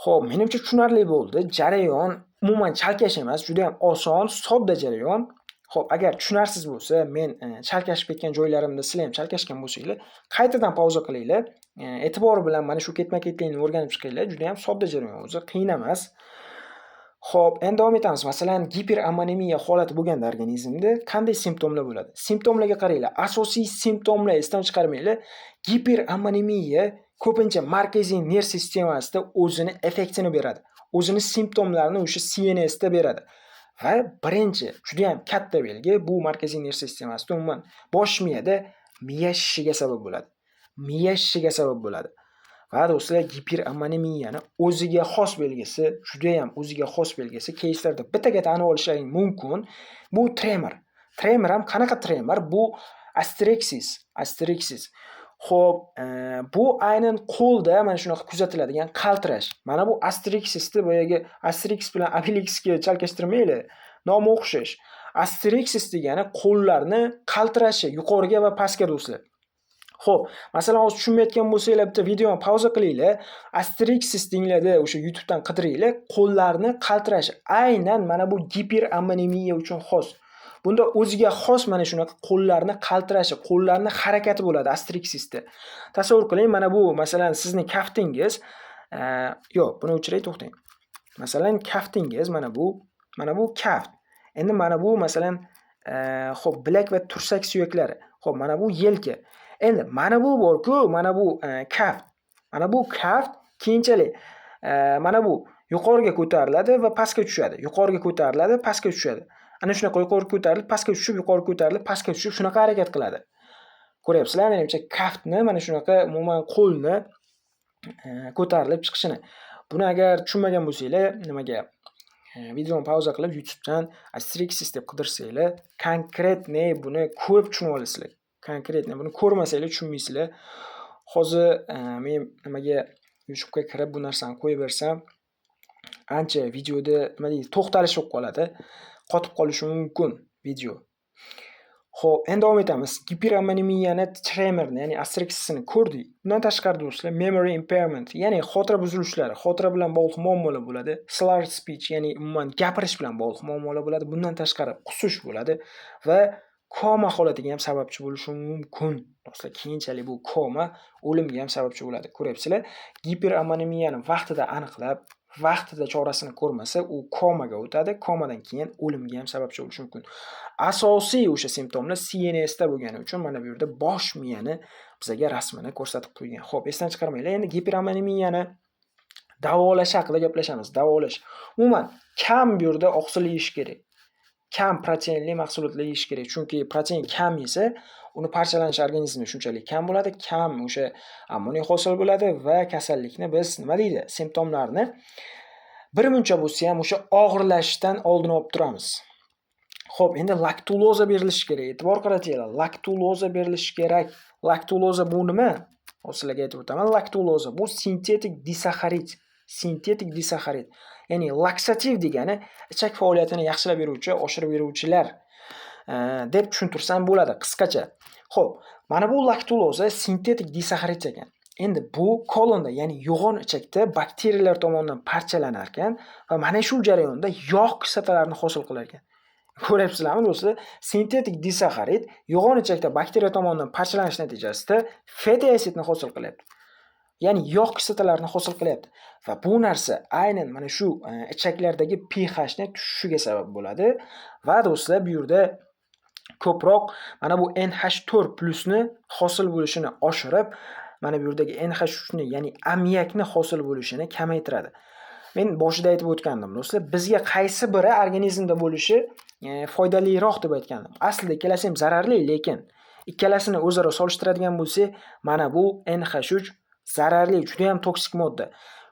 Xo'p, menimcha tushunarli bo'ldi. Jarayon umuman chalkash emas, juda ham oson, sodda jarayon. Xo'p, agar tushunarsiz bo'lsa, men chalkashib ketgan joylarimda sizlar ham chalkashgan bo'lsanglar, qaytadan pauza qilinglar. E'tibor bilan mana shu ketma-ketlikni o'rganib chiqinglar. Juda ham sodda jarayon o'zi, qiyin emas. Xo'p, endi davom etamiz. Masalan, giperammonemiya holati bo'lganda organizmda qanday simptomlar bo'ladi? Simptomlarga qaranglar. Asosiy simptomlar esdan chiqarmanglar. Giperammonemiya ko'pincha markaziy nerv sistemasida o'zini effektini beradi. O'zini simptomlarini o'sha CNSda beradi. Va birinchi juda ham katta belgi bu markaziy nerv sistemasida, umuman bosh miyada miya shishiga sabab bo'ladi. Miya shishiga sabab bo'ladi. Va do'stlar, giperammonemiyani o'ziga xos belgisi, juda ham o'ziga xos belgisi, keyslarda bittaga tanib olishlaring mumkin. Bu tremor. Tremor ham qanaqa tremor? Bu asterixis, asterixis. Xo'p, bu aynan qo'lda mana shunaqa kuzatiladigan qaltirash. Mana bu asterixisni boyagi Asterix bilan Obelixga chalkashtirmanglar. Nomi o'xshash. Asterixis degani qo'llarni qaltirashi yuqoriga va pastga, do'stlar. Xo'p, masalan, hozir tushunmayotgan bo'lsanglar, bitta videoni pauza qilinglar. Asterixis denglarda o'sha YouTubedan qidiringlar. Qo'llarni qaltirashi aynan mana bu giperammonemiya uchun xos. Bunda o'ziga xos mana shunaqa qo'llarni qaltirashi, qo'llarni harakati bo'ladi asterixisda. Tasavvur qiling, mana bu masalan sizni kaftingiz, yo'q, buni o'chiray, to'xtang. Masalan, kaftingiz mana bu, mana bu kaft. Endi mana bu masalan, xo'p, bilak va tursak suyaklari. Xo'p, mana bu yelka. Endi mana bu bor-ku, mana bu kaft. Mana bu kaft keyinchalik mana bu yuqoriga ko'tariladi va pastga tushadi. Yuqoriga ko'tariladi, pastga tushadi. Ana shunaqa yuqori ko'tarilib, pastga tushib, yuqori ko'tarilib, pastga tushib shunaqa harakat qiladi. Ko'ryapsizlar, menimcha kaftni mana shunaqa umuman qo'lni ko'tarilib chiqishini. Buni agar tushunmagan bo'lsanglar, nimaga videoni pauza qilib YouTubedan asterixis deb qidirsanglar, конкретный buni ko'rib tushunib olasizlar. Конкретный buni ko'rmasanglar tushunmaysizlar. Hozir men nimaga YouTubega kirib bu narsani qo'yib bersam, ancha videoda nima deydi, to'xtalish bo'lib qoladi. Qotib qolishi mumkin video. Xo'p, endi davom etamiz. Giperammonemiyani tremorni, ya'ni asterixisini ko'rdik. Bundan tashqari do'stlar, memory impairment, ya'ni xotira buzilishlari, xotira bilan bog'liq muammolar bo'ladi. Slurred speech, ya'ni umuman gapirish bilan bog'liq muammolar bo'ladi. Bundan tashqari qusish bo'ladi va koma holatiga ham sababchi bo'lishi mumkin. Do'stlar, keyinchalik bu koma o'limga ham sababchi bo'ladi. Ko'ryapsizlar, giperammonemiyani vaqtida aniqlab, vaqtida chorasini ko'rmasa, u komaga o'tadi. Komadan keyin o'limga ham sababchi bo'lishi mumkin. Asosiy o'sha simptomlar CNSda bo'lgani uchun mana bu yerda bosh miyani bizaga rasmini ko'rsatib qo'ygan. Xo'p, esdan chiqarmanglar. Endi giperammonemiyani davolash haqida gaplashamiz. Davolash. Umuman kam bu yerda oqsil yeyish kerak. Kam proteinli mahsulotlar yeyish kerak. Chunki protein kam yesa, uni parchalanishi organizmda shunchalik kam bo'ladi, kam o'sha ammoniy hosil bo'ladi va kasallikni biz nima deydi, simptomlarni birmuncha bo'lsa ham o'sha og'irlashishdan oldini olib turamiz. Xo'p, endi laktuloza berilishi kerak. E'tibor qaratinglar, laktuloza berilishi kerak. Laktuloza bu nima? Hozir sizlarga aytib o'taman. Laktuloza bu sintetik disaxarid. Sintetik disaxarid. Ya'ni laksativ degani ichak faoliyatini yaxshilab beruvchi, oshirib beruvchilar deb tushuntirsam bo'ladi qisqacha. Xo'p, mana bu laktuloza sintetik disaxarid ekan. Endi bu kolonda, ya'ni yo'g'on ichakda bakteriyalar tomonidan parchalanar ekan va mana shu jarayonda yog' kislotalarini hosil qilar ekan. Ko'ryapsizlarmi do'stlar? Sintetik disaxarid yo'g'on ichakda bakteriya tomonidan parchalanish natijasida fatty acidni hosil qilyapti. Ya'ni yog' kislotalarini hosil qilyapti. Va bu narsa aynan mana shu ichaklardagi pHni tushishiga sabab bo'ladi. Va do'stlar, bu yerda Ko'proq mana bu NH4 plusni hosil bo'lishini oshirib, mana bu yerdagi NH3 ni, ya'ni ammiakni hosil bo'lishini kamaytiradi. Men boshida aytib o'tgandim, do'stlar, bizga qaysi biri organizmda bo'lishi foydaliroq deb aytgandim. Aslida ikkalasi ham zararli, lekin ikkalasini o'zaro solishtiradigan bo'lsak, mana bu NH3 zararli, juda ham toksik modda.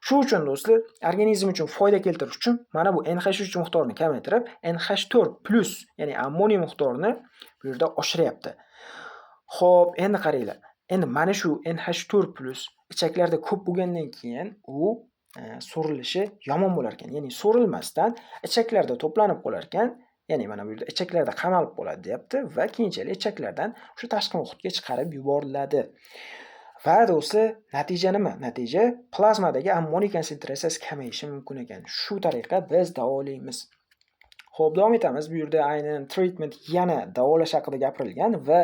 Shu uchun, do'stlar, organizm uchun foyda keltirish uchun mana bu NH3 miqdorini kamaytirib, NH4 plus, ya'ni ammoniy miqdorini bu yerda oshiryapti. Xo'p, endi qaranglar. Endi mana shu NH4 plus ichaklarda ko'p bo'lgandan keyin u so'rilishi yomon bo'lar ekan. Ya'ni so'rilmasdan ichaklarda to'planib qolar ekan. Ya'ni mana bu yerda ichaklarda qamalib qoladi deyapti va keyinchalik ichaklardan o'sha tashqi muhitga chiqarib yuboriladi. Va, do'stlar, natija nima? Natija plazmadagi ammoniy konsentratsiyasi kamayishi mumkin ekan. Shu tariqa biz davolaymiz. Xo'p, davom etamiz. Bu yerda aynan treatment, yana davolash haqida gapirilgan va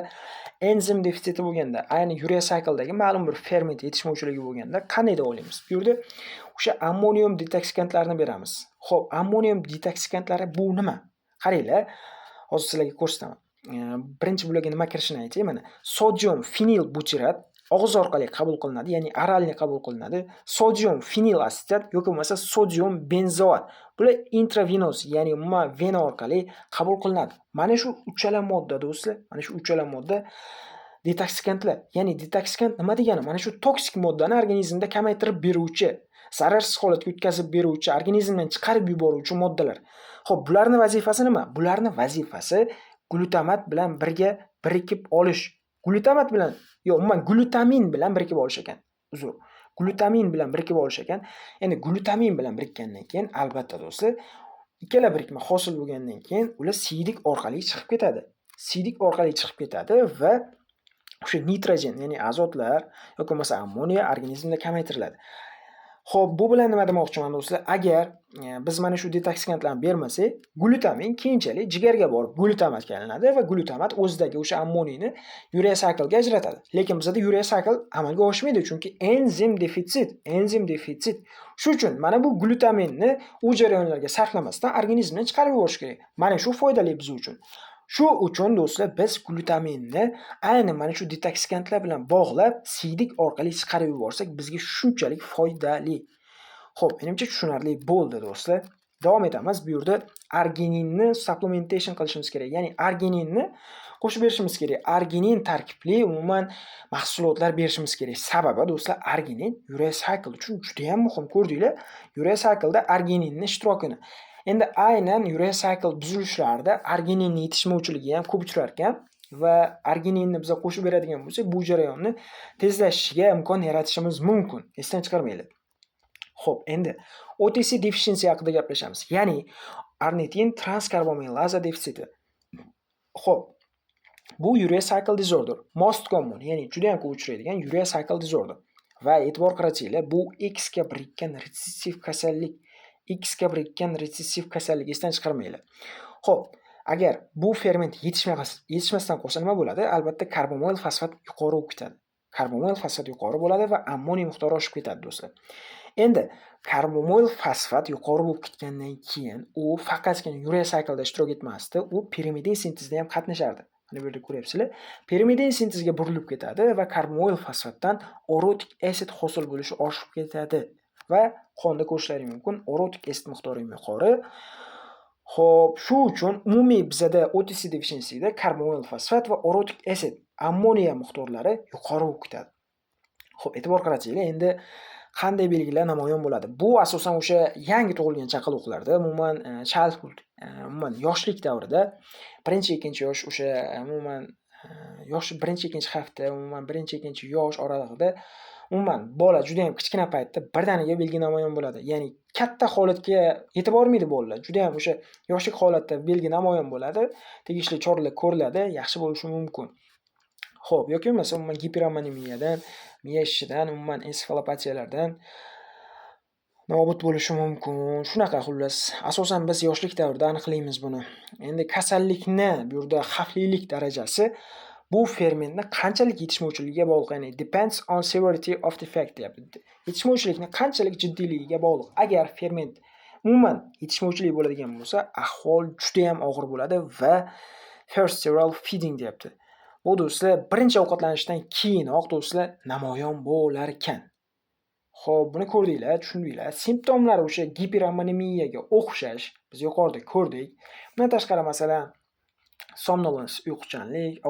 enzim defitsiti bo'lganda, ayni urea cycledagi ma'lum bir ferment yetishmovchiligi bo'lganda qanday davolaymiz? Bu yerda o'sha ammonium detoksikantlarini beramiz. Xo'p, ammonium detoksikantlari bu nima? Qaranglar, hozir sizlarga ko'rsataman. Birinchi bularga nima kirishini aytay, mana sodium fenil butirat og'iz orqali qabul qilinadi, ya'ni оральный qabul qilinadi. Sodium fenil asetat yoki bo'lmasa sodium benzoat. Bular intravenoz, ya'ni umuman vena orqali qabul qilinadi. Mana shu uchala modda, do'stlar, mana shu uchala modda detoksikantlar. Ya'ni detoksikant nima degani? Mana shu toksik moddani organizmda kamaytirib beruvchi, zararsiz holatga o'tkazib beruvchi, organizmdan chiqarib yuboruvchi moddalar. Xo'p, bularning vazifasi nima? Bularning vazifasi glutamat bilan birga birikib olish. Glutamat bilan, yo'q, umuman glutamin bilan birikib olish ekan. Uzr. Glutamin bilan birikib olish ekan. Endi glutamin bilan birikkandan keyin, albatta, do'stlar, ikkala birikma hosil bo'lgandan keyin ular siydik orqali chiqib ketadi. Siydik orqali chiqib ketadi va o'sha nitrogen, ya'ni azotlar yoki bo'lmasa ammoniya organizmda kamaytiriladi. Xo'p, bu bilan nima demoqchiman, do'stlar? Agar biz mana shu detoksikantlarni bermasak, glutamin keyinchalik jigarga borib glutamatga aylanadi va glutamat o'zidagi o'sha ammoniyni urea cyclega ajratadi. Lekin bizada urea cycle amalga oshmaydi, chunki enzim defitsit, enzim defitsit. Shu uchun mana bu glutaminni u jarayonlarga sarflamasdan organizmdan chiqarib yuborish kerak. Mana shu foydali biz uchun. Shu uchun, do'stlar, biz glutaminni aynan mana shu detoksikantlar bilan bog'lab, siydik orqali chiqarib yuborsak, bizga shunchalik foydali. Xo'p, menimcha, tushunarli bo'ldi, do'stlar. Davom etamiz. Bu yerda argininni supplementation qilishimiz kerak. Ya'ni argininni qo'shib berishimiz kerak. Arginin tarkibli umuman mahsulotlar berishimiz kerak. Sababi, do'stlar, arginin urea cycle uchun juda ham muhim. Ko'rdinglar, urea cycleda argininni ishtirokini. Endi aynan urea cycle buzilishlarida argininni yetishmovchiligi ham ko'p uchrar ekan va argininni biza qo'shib beradigan bo'lsak, bu jarayonni tezlashishiga imkon yaratishimiz mumkin. Esdan chiqarmanglar. Xo'p, endi OTC deficiency haqida gaplashamiz. Ya'ni ornitin transkarbomilaza defitsiti. Xo'p, bu urea cycle disorder, most common, ya'ni juda ham ko'p uchraydigan urea cycle disorder. Va e'tibor qaratsanglar, bu X ga birikkan retsessiv kasallik. X ga birikkan retsessiv kasallik, esdan chiqarmanglar. Xo'p, agar bu ferment yetishmasdan qolsa nima bo'ladi? Albatta, karbomoil fosfat yuqori bo'lib ketadi. Karbomoil fosfat yuqori bo'ladi va ammoniy miqdori oshib ketadi, do'stlar. Endi karbomoil fosfat yuqori bo'lib ketgandan keyin u faqatgina urea cycleda ishtirok etmasdi, u pirimidin sintezida ham qatnashardi. Mana bu yerda ko'ryapsizlar. Pirimidin sintezga burilib ketadi va karbomoil fosfatdan orotic acid hosil bo'lishi oshib ketadi va qonda ko'rishlaring mumkin, orotic acid miqdori ham yuqori. Xo'p, shu uchun umumiy bizada OTC deficiencyda karbomoil fosfat va orotic acid, ammoniya miqdorlari yuqori bo'lib ketadi. Xo'p, e'tibor qaratsanglar, endi qanday belgilar namoyon bo'ladi? Bu asosan o'sha yangi tug'ilgan chaqaloqlarda, umuman childhood, umuman yoshlik davrida, birinchi, ikkinchi yosh, o'sha umuman yosh birinchi, ikkinchi hafta, umuman birinchi, ikkinchi yosh oralig'ida, umuman bola juda ham kichkina paytda birdaniga belgi namoyon bo'ladi. Ya'ni katta holatga yetib bormaydi bolalar. Juda ham o'sha yoshlik holatda belgi namoyon bo'ladi. Tegishli choralar ko'riladi, yaxshi bo'lishi mumkin. Xo'p, yoki bo'lmasa umuman giperammonemiyadan, miya ishishidan, umuman ensefalopatiyalardan nobud bo'lishi mumkin. Shunaqa xullas. Asosan biz yoshlik davrida aniqlaymiz buni. Endi kasallikni bu yerda xavflilik darajasi bu fermentni qanchalik yetishmovchiligiga bog'liq, ya'ni depends on severity of defect deyapti. Yetishmovchilikni qanchalik jiddiyligiga bog'liq. Agar ferment umuman yetishmovchilik bo'ladigan bo'lsa, ahvol juda ham og'ir bo'ladi va First several feeding deyapti. Bu, do'stlar, birinchi ovqatlanishdan keyinoq, do'stlar, namoyon bo'larkan. Xo'p, buni ko'rdinglar, tushundinglar. Simptomlari o'sha giperammonemiyaga o'xshash, biz yuqorida ko'rdik. Bundan tashqari, masalan, somnolens, uyquchanlik,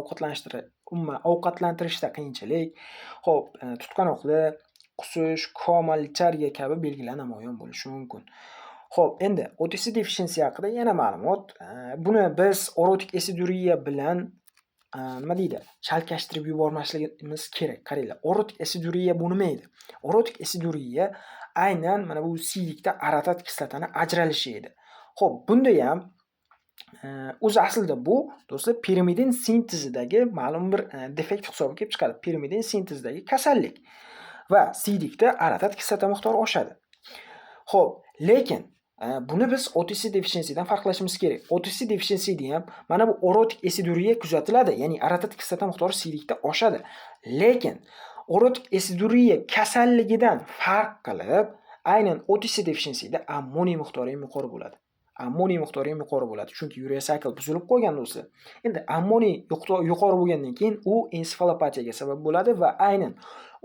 umuman ovqatlantirishda qiyinchilik, xo'p, tutqanoqli, qusish, koma, letargiya kabi belgilar namoyon bo'lishi mumkin. Xo'p, endi OTC deficiency haqida yana ma'lumot. Buni biz orotik asiduriya bilan, nima deydi, chalkashtirib yubormasligimiz kerak. Qaranglar, orotik asiduriya bu nima edi? Orotik asiduriya aynan mana bu siylikda orotat kislotani ajralishi edi. Xo'p, bunda ham o'zi aslida bu, do'stlar, pirimidin sintezidagi ma'lum bir defekt hisobiga kelib chiqadi. Pirimidin sintezidagi kasallik va siylikda orotat kislota miqdori oshadi. Xo'p, lekin buni biz OTC deficiencydan farqlashimiz kerak. OTC deficiencyda ham mana bu orotik asiduriya kuzatiladi, ya'ni orotat kislota miqdori siylikda oshadi. Lekin orotik asiduriya kasalligidan farq qilib, aynan OTC deficiencyda ammoniy miqdori ham yuqori bo'ladi. Ammoniy miqdori ham yuqori bo'ladi, chunki urea cycle buzilib qolgan, do'stlar. Endi ammoniy yuqori bo'lgandan keyin u ensefalopatiyaga sabab bo'ladi va aynan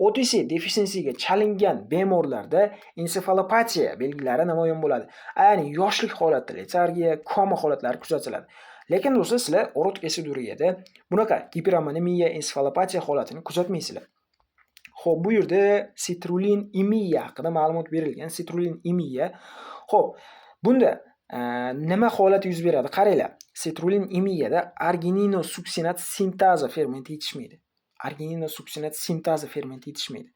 OTC deficiencyga chalingan bemorlarda ensefalopatiya belgilari namoyon bo'ladi. Ya'ni yoshlik holatida letargiya, koma holatlari kuzatiladi. Lekin, do'stlar, sizlar orotik asiduriyada bunaqa giperammonemiya, ensefalopatiya holatini kuzatmaysizlar. Xo'p, bu yerda sitrulin-emiya haqida ma'lumot berilgan. Sitrulin-emiya. Xo'p, bunda nima holat yuz beradi? Qaranglar, sitrulin-emiyada argininosuksinat sintaza fermenti yetishmaydi. Argininosuksinat sintaza fermenti yetishmaydi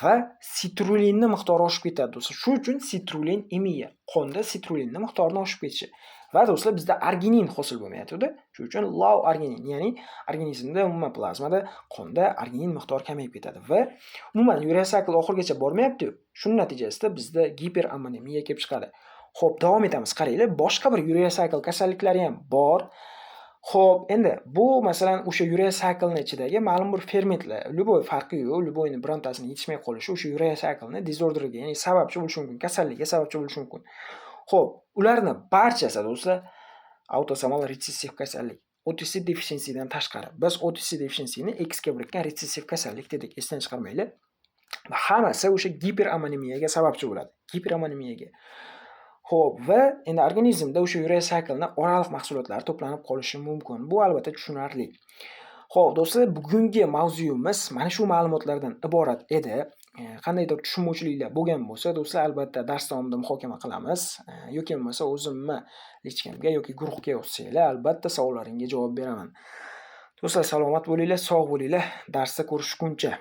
va sitrulinni miqdori oshib ketadi, do'stlar. Shu uchun sitrulin-emiya, qonda sitrulinni miqdorini oshib ketishi. Va, do'stlar, bizda arginin hosil bo'lmayotgandi. Shuning uchun low arginin, ya'ni organizmda, umuman plazmada, qonda arginin miqdori kamayib ketadi va umuman urea cycle oxirigacha bormayapti-yu. Shuning natijasida bizda giperammonemiya kelib chiqadi. Xo'p, davom etamiz. Qaranglar, boshqa bir urea cycle kasalliklari ham bor. Xo'p, endi bu, masalan, o'sha urea cyclening ichidagi ma'lum bir fermentlar, любой farqi yo'q, любой ni birontasini yetishmay qolishi o'sha urea cycleni disorderga, ya'ni sababchi bo'lishi mumkin, kasallikka sababchi bo'lishi mumkin. Xo'p, ularni barchasi, do'stlar, autosomal retsessiv kasallik. OTC deficiencydan tashqari. Biz OTC deficiencyni X ga birikkan retsessiv kasallik dedik, esdan chiqarmanglar. Va hammasi o'sha giperammonemiyaga sababchi bo'ladi. Giperammonemiyaga. Xo'p, va endi organizmda o'sha urea cyclening oraliq mahsulotlari to'planib qolishi mumkin. Bu albatta tushunarli. Xo'p, do'stlar, bugungi mavzuyimiz mana shu ma'lumotlardan iborat edi. Qandaydir tushunmovchiliklar bo'lgan bo'lsa, do'stlar, albatta dars davomida muhokama qilamiz. Yoki bo'lmasa o'zimni личка mga yoki guruhga yozsanglar, albatta savollaringga javob beraman. Do'stlar, salomat bo'linglar, sog' bo'linglar. Darsda ko'rishguncha.